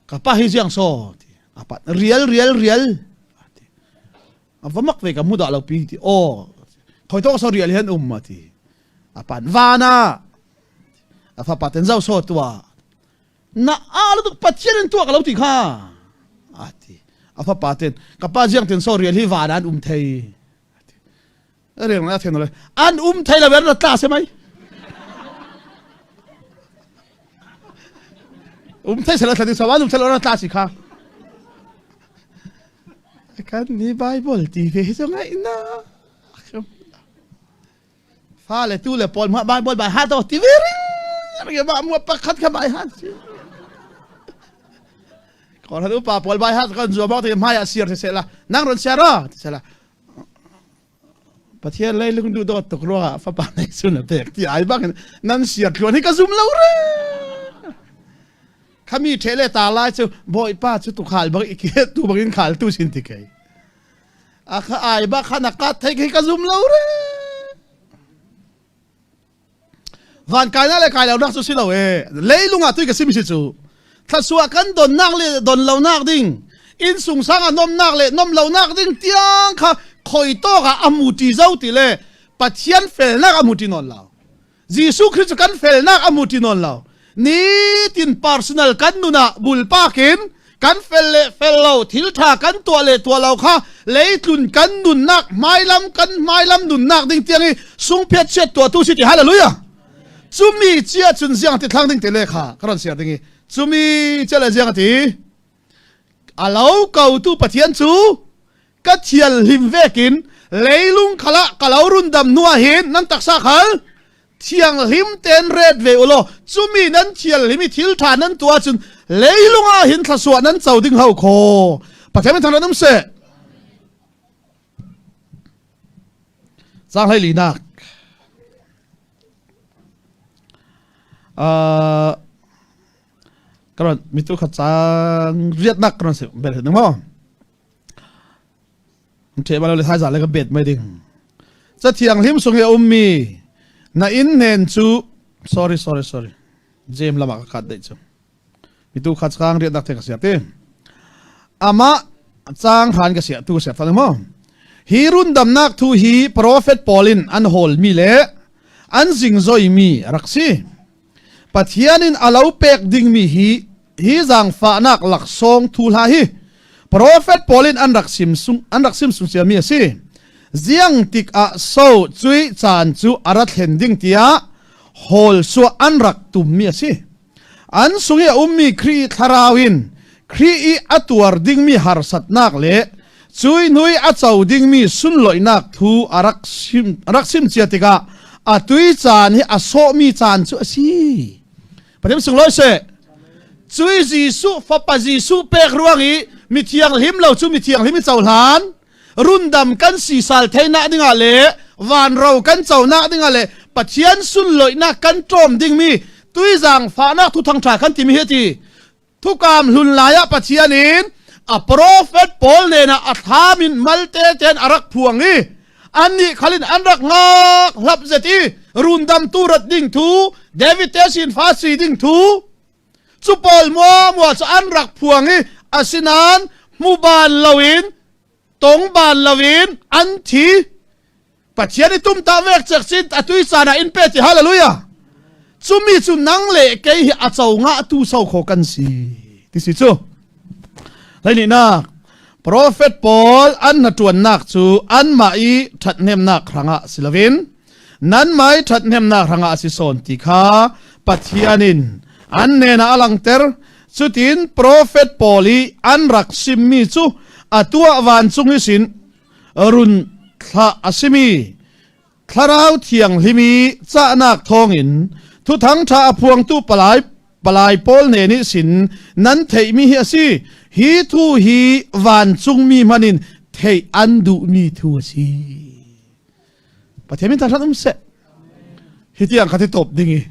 "Ka pa hi ziang so?" ti. A pa, "Rial, rial, rial," a ti. "A va mak ve ka hmu dah lo pi," ti. "Aw, khawi tawk so rial hi an um?" a ti. A pa, "Van ah." A fapa ten, "Zo so tuah?" "Na aa lutuk Pathian in tuah ka lo ti kha," a ti. A fapa ten, "Ka pa ziang ten so rial hi van ah an um thei?" A ti. A rian a thei lo le, "An um thei lo, an rak tla si mai. Um thei si lo, thla ding so, an um thei lo, an rak tla si kha." Kan ni Baibal ti ve hi zong ai na. Fale tu le pawl hmah Baibal by heart aw ti ve ring. Ring mah muah pakhat kha by heart si. Kawlhal upa pawl by heart kan zuam awk ti hmai ah siar siseh la. Nang ron siar aw ti seh la. Pathian leilung duhdawt tuk ruangah fapa nei sun a pek ti ai bangin nan siar tluan hi ka zum lo re. Khami ṭheh le ta lai cu Bawipa cu tukhal bang i kihet tu bangin khal tu sin ti kei. A kha ai bak khan a kat thei khi ka zum lo re. Van kaina le kai lonak cu si lo e. Leilung ah tui ka sim si cu. Thluasuah kan donnak le don lonak ding, innsungsang ah nomnak le nom lonak ding tiang kha khawi tawk ah a hmu ṭi zo ti le Pathian felnak a hmu ṭi nawn lo. Jesuh Khrih cu kan felnak a hmu ṭi nawn lo. Nitin personal kan nun ah bulpak in kan fel le fel lo, thil ṭha kan tuah le tuah lo kha leitlun kan nunnak, hmailam kan hmailam nunnak ding tiang i sungphiat chiat tuahtu si ti. Hallelujah! Cumi cia cun ziang ti thlang ding ti le kha ka ron siar ding i, cumi cia le ziang a ti. A lo kotu Pathian cu ka thianhlim vekin leilung khalah ka lo rundam hnuah hin nan taksa khal thianghlim tein ret ve u law, cumi nan thianhlim i thil ṭha nan tuah cun leilung ah hin thluasuah nan co ding ho kho. Pathian min thangṭhat um seh. Cang hleilinak. Ah, ka ron, mi tu khat cang riatnak ka ron si bel hi ding maw? Ṭheh bal le thaizan le ka bet mai ding. Ca thianghlim sung hi a ummi na inn hnen cu, sorry, sorry, sorry. Jem lamah ka kat daih cu. Mi tu khat cang riatnak te ka siar ti. Amah cang hran ka siar, tu ka siar fan maw? Hi rundamnak thu hi profet pawl in an hawlmi le an zingzoimi a rak si. Pathian in a lo pek dingmi hi, hi zangfahnak laksawng thuhla hi profet pawl in an rak sim sung, an rak sim sung ciami a si. Ziang tikah so cuih caan cu a ra thlen ding tiah hawlsuah an rak tummi a si. An sung i a ummi Khrih i thlarau in Khrih i a tuar dingmi harsatnak le cuih hnu i a co dingmi sunloihnak thu a rak sim, a rak sim cia tikah a tui caan hi a sawhmi caan cu a si. Pathian sunglawi seh. Cuih Jesuh, Fapa Jesuh pek ruang i mithianghlim lo cu mithianghlim i cohlan, rundam kan sisal theinak dingah le vanro kan conak dingah le Pathian sunloihnak kan ṭawm dingmi tuizang fahnak thuthang ṭha kan timi hi a ti. Thukam hlun lai ah Pathian in a profet pawl hnenah a thlam in malte tein a rak phuang i annih khal in an rak ngak hlap zet i rundamtu rat ding thu, David te sin fa si ding thu, cu pawl muahmuah cu an rak phuang i asinain hmu ban loin, tong ban loin an thi. Pathian i tumtah vek cek sin a tui caan ah in pe ti. Hallelujah! Cumi cu nang le kei hi a co ngah tu so kho kan si ti si cu. Hleininak, profet pawl an hnaṭuannak cu anmah i ṭhathnemnak hrangah si loin Nanmai ṭhathnemnak hrangah a si sawn ti kha Pathian in an hnenah a langter. Cutin profet pawl i an rak simmi cu a tuah vancung ihsin run thlah a simi Thlarau Thianghlim i cahnak thawngin Thuthang ṭha a phuangtu palai, palai pawl hnen ihsin nan theihmi hi a si. Hi thu hi vancungmi hmanin theih an duhmi thu a si. Pathian min thangṭhat um seh. Hitiang kha ti tawp ding i,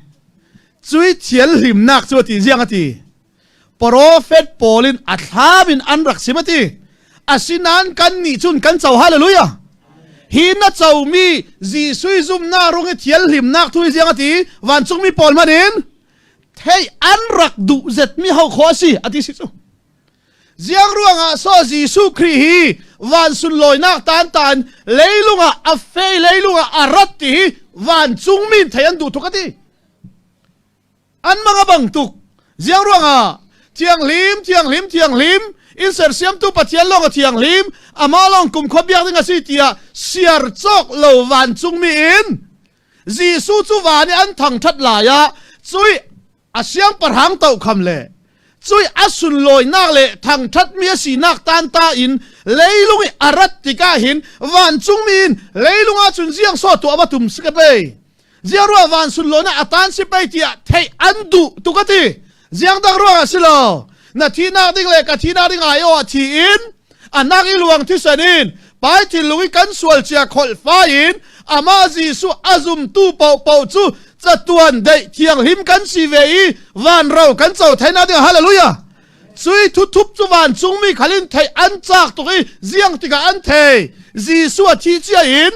cuih thianhlimnak cu a ti ziang a ti. Profet pawl in a thlam in an rak sim a ti. Asinain kannih cun kan co, hallelujah. Hi na comi Jesuh i zumnak rung i thianhlimnak thu hi ziang a ti. Vancungmi pawl hmanin theih an rak duh zetmi ho khaw a si, a ti si cu. Ziang ruangah so Jesuh Khrih hi van sunlawinak tantan leilungah a fei, leilungah a rat ti hi vancungmi in theih an duh tuk a ti. An mang a bang tuk. Ziang ruangah thianghlim, thianghlim, thianghlim, in sersiamtu Pathian lawng a thianghlim, amah lawng kumkhua biak ding a si tiah siar cawk lo vancungmi in Jesuh cu van i an thangṭhat lai ah cuih a siangpahrang tohkham le cuih a sunlawinak le thangṭhatmi a sinak tanta in leilung i a rat tikah hin vancungmi in leilung ahcun ziang so tuah a va tum si ka pei. Ziang ruah van sunlawinak a tan si pei tiah theih an duh tuk a ti. Ziang dang ruangah si lo. Na thihnak ding le ka thihnak ding ai aw a thi in a nak i luang thisen in Pai thinlung i kan sual cia kholhfa in amah Jesuh a zumtu pohpoh cu catuan deih thianghlim kan si ve i vanro kan co theinak ding, hallelujah. Cuih thuthup cu vancungmi khal in theih an cak tuk i ziang tikah an thei. Jesuh a thih cia in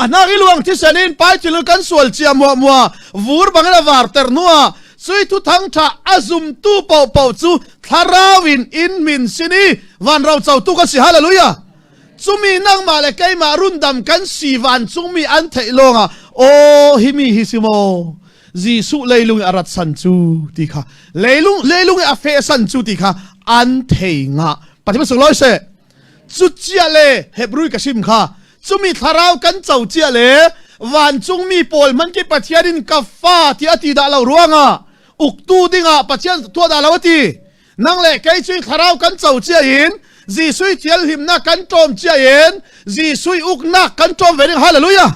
a nak i luang thisen in Pai thinlung kan sual cia hmuahhmuah vur bangin a varter hnuah cuih Thuthang ṭha a zumtu pohpoh cu thlarau in in hmin sin i vanro cotu kan si, hallelujah. Cumi nangmah le keimah rundam kan si vancungmi an theih lawngah, aw, himi hi si maw? Jesuh leilung i a ratsan cu ti kha, leilung, leilung i a fehsan cu ti kha an thei ngah. Pathian sunglawi seh. Cucia le Hebru ka sim kha, cumi thlarau kan co cia le vancungmi pawl hman khi Pathian in ka fa tiah a ti dah lo ruangah uktu dingah Pathian tuah dah lo a ti. Nang le kei cu thlarau kan co cia in Jesuh i thianhlimnak kan ṭawm cia in Jesuh i uknak kan ṭawm ve ding, hallelujah.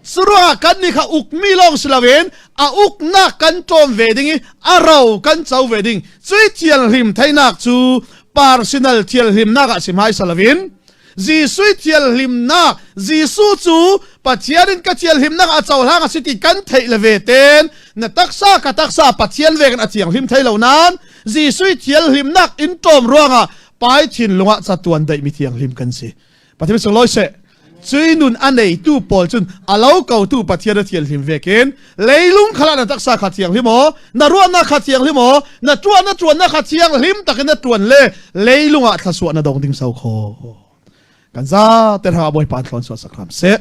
Curuangah kannih kha ukmi lawng si loin a uknak kan ṭawm ve ding i a ro kan co ve ding. Cuih thianhlim theinak cu personal thianhlimnak ah sim hai si loin Jesuh i thianhlimnak, Jesuh cu Pathian in ka thianhlimnak a cohlang a si ti kan theih le ve tein na taksa ka taksa Pathian vekin a thianghlim thei lo nain Jesuh i thianhlimnak in ṭawm ruangah Pai thinlung ah catuan deihmi thianghlim kan si. Pathian sunglawi seh. Cuih nun a neitu pawl cun a lo kotu Pathian a thianhlim vekin leilung khalah na taksa kha thianghlim aw, na ruahnak kha thianghlim aw, na ṭuah na ṭuannak kha thianghlim takin na ṭuan le leilung ah thluasuah na dong ding so kho. Kan zate hrangah Bawipa in thlawn suahsak hram seh.